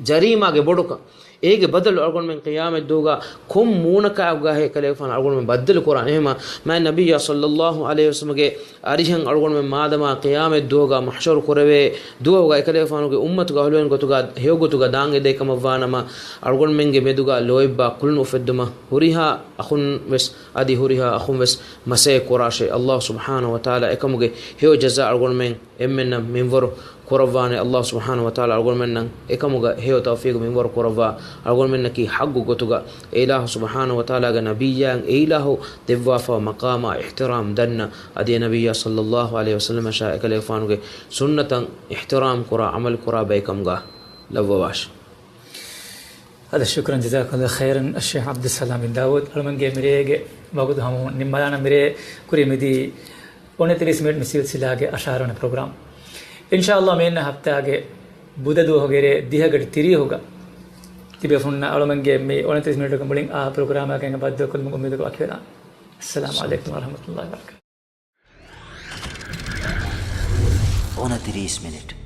ޖަރީމާގެ ބޮޑުކަން. އޭގެ ބަދަލު އަޅުގަނޑުމެން ޤިޔާމަތްދުވަހުގަ ކޮން މޫނަކާއެކުގަ އެކަލޭގެފާނު އަޅުގަނޑުމެން ބައްދަލު ކުރާނެ؟ އެހެމަ، މާތް ނަބިއްޔާ ޞައްލައްލާހު ޢަލައިހި ވަސައްލަމަގެ އަރިހަށް އަޅުގަނޑުމެން މާދަމާ ޤިޔާމަތްދުވަހުގަ މަޙްޝަރު ކުރެވޭ ދުވަހުގަ އެކަލޭގެފާނުގެ އުއްމަތުގެ އަހުލުވެރިން ގޮތުގަ ހެޔޮގޮތުގަ ދާން އެދޭ ކަމަށްވާނަމަ، އަޅުގަނޑުމެންގެ މެދުގަ ލޯތްބާ ކުލުން އުފެއްދުމަށް ހުރިހާ އަޚުން ވެސް އަދި ހުރިހާ އަޚުން ވެސް މަސައްކަތް ކުރާށޭ. އައްލާހު ސުބްޙާނަހު ވަތަޢާލާ އެކަމުގެ ހެޔޮ ޖަޒާ އަޅުގަނޑުމެން އެންމެންނަށް މިންވަރު ކުރައްވާނެ. އައްލާހު ސުބްޙާނަހު ވަތަޢާލާ އަޅުގަނޑުމެންނަށް އެކަމުގަ ހެޔޮ ތައުފީޤު މިންވަރު ކުރައްވާ، އަޅުގަނޑުމެންނަކީ ޙައްޤު ގޮތުގަ އެ އިލާހު ސުބްޙާނަހު ވަތަޢާލާގެ ނަބިއްޔާއަށް އެ އިލާހު ދެއްވާފަ މަޤާމާ އިޙްތިރާމް ދަންނަ، އަދި އެ ނަބިއްޔާ ޞައްލައްލާހު ޢަލައިހި ވަސައްލަމަށާ އެކަލޭގެފާނުގެ ސުންނަތަށް އިޙްތިރާމް ކުރާ ޢަމަލު ކުރާ ބައެއް ކަމުގަ ލައްވަވާށި. އަދި ޝުކުރަން ޖަޒާކަﷲ ޚައިރަން އައްޝޭޚް ޢަބްދުއްސަލާމް ބިން ދާވޫދު. އަޅުމެންގެ މިރޭގެ ވަގުތު ހަމަ ނިންމާލާނަން. މިރޭ ކުރި މިދީ އޮނަތިރީސް މިނިޓް މި ސިލްސިލާގެ އަށާރަ ވަނަ ޕްރޮގްރާމް. އިންޝާﷲ މިއަންނަ ހަފްތާގެ ބުދަ ދުވަހުގެ ރޭ ދިހަ ގަޑި ތިރީހުގަ ތިބޭފުޅުންނަށް އަޅުމެންގެ މި އޮނަތިރީސް މިނިޓުގެ މުޅިން އާ ޕްރޮގްރާމާ ގެންގަ ބައްދަލުކޮށްލުމުގެ އުއްމީދުގަ ވަކިވެލާން. އައްސަލާމު ޢަލައިކުމް ވަރަޙްމަތުﷲ ވަބަރަކާތުހު. އޮނަތިރީސް މިނިޓް.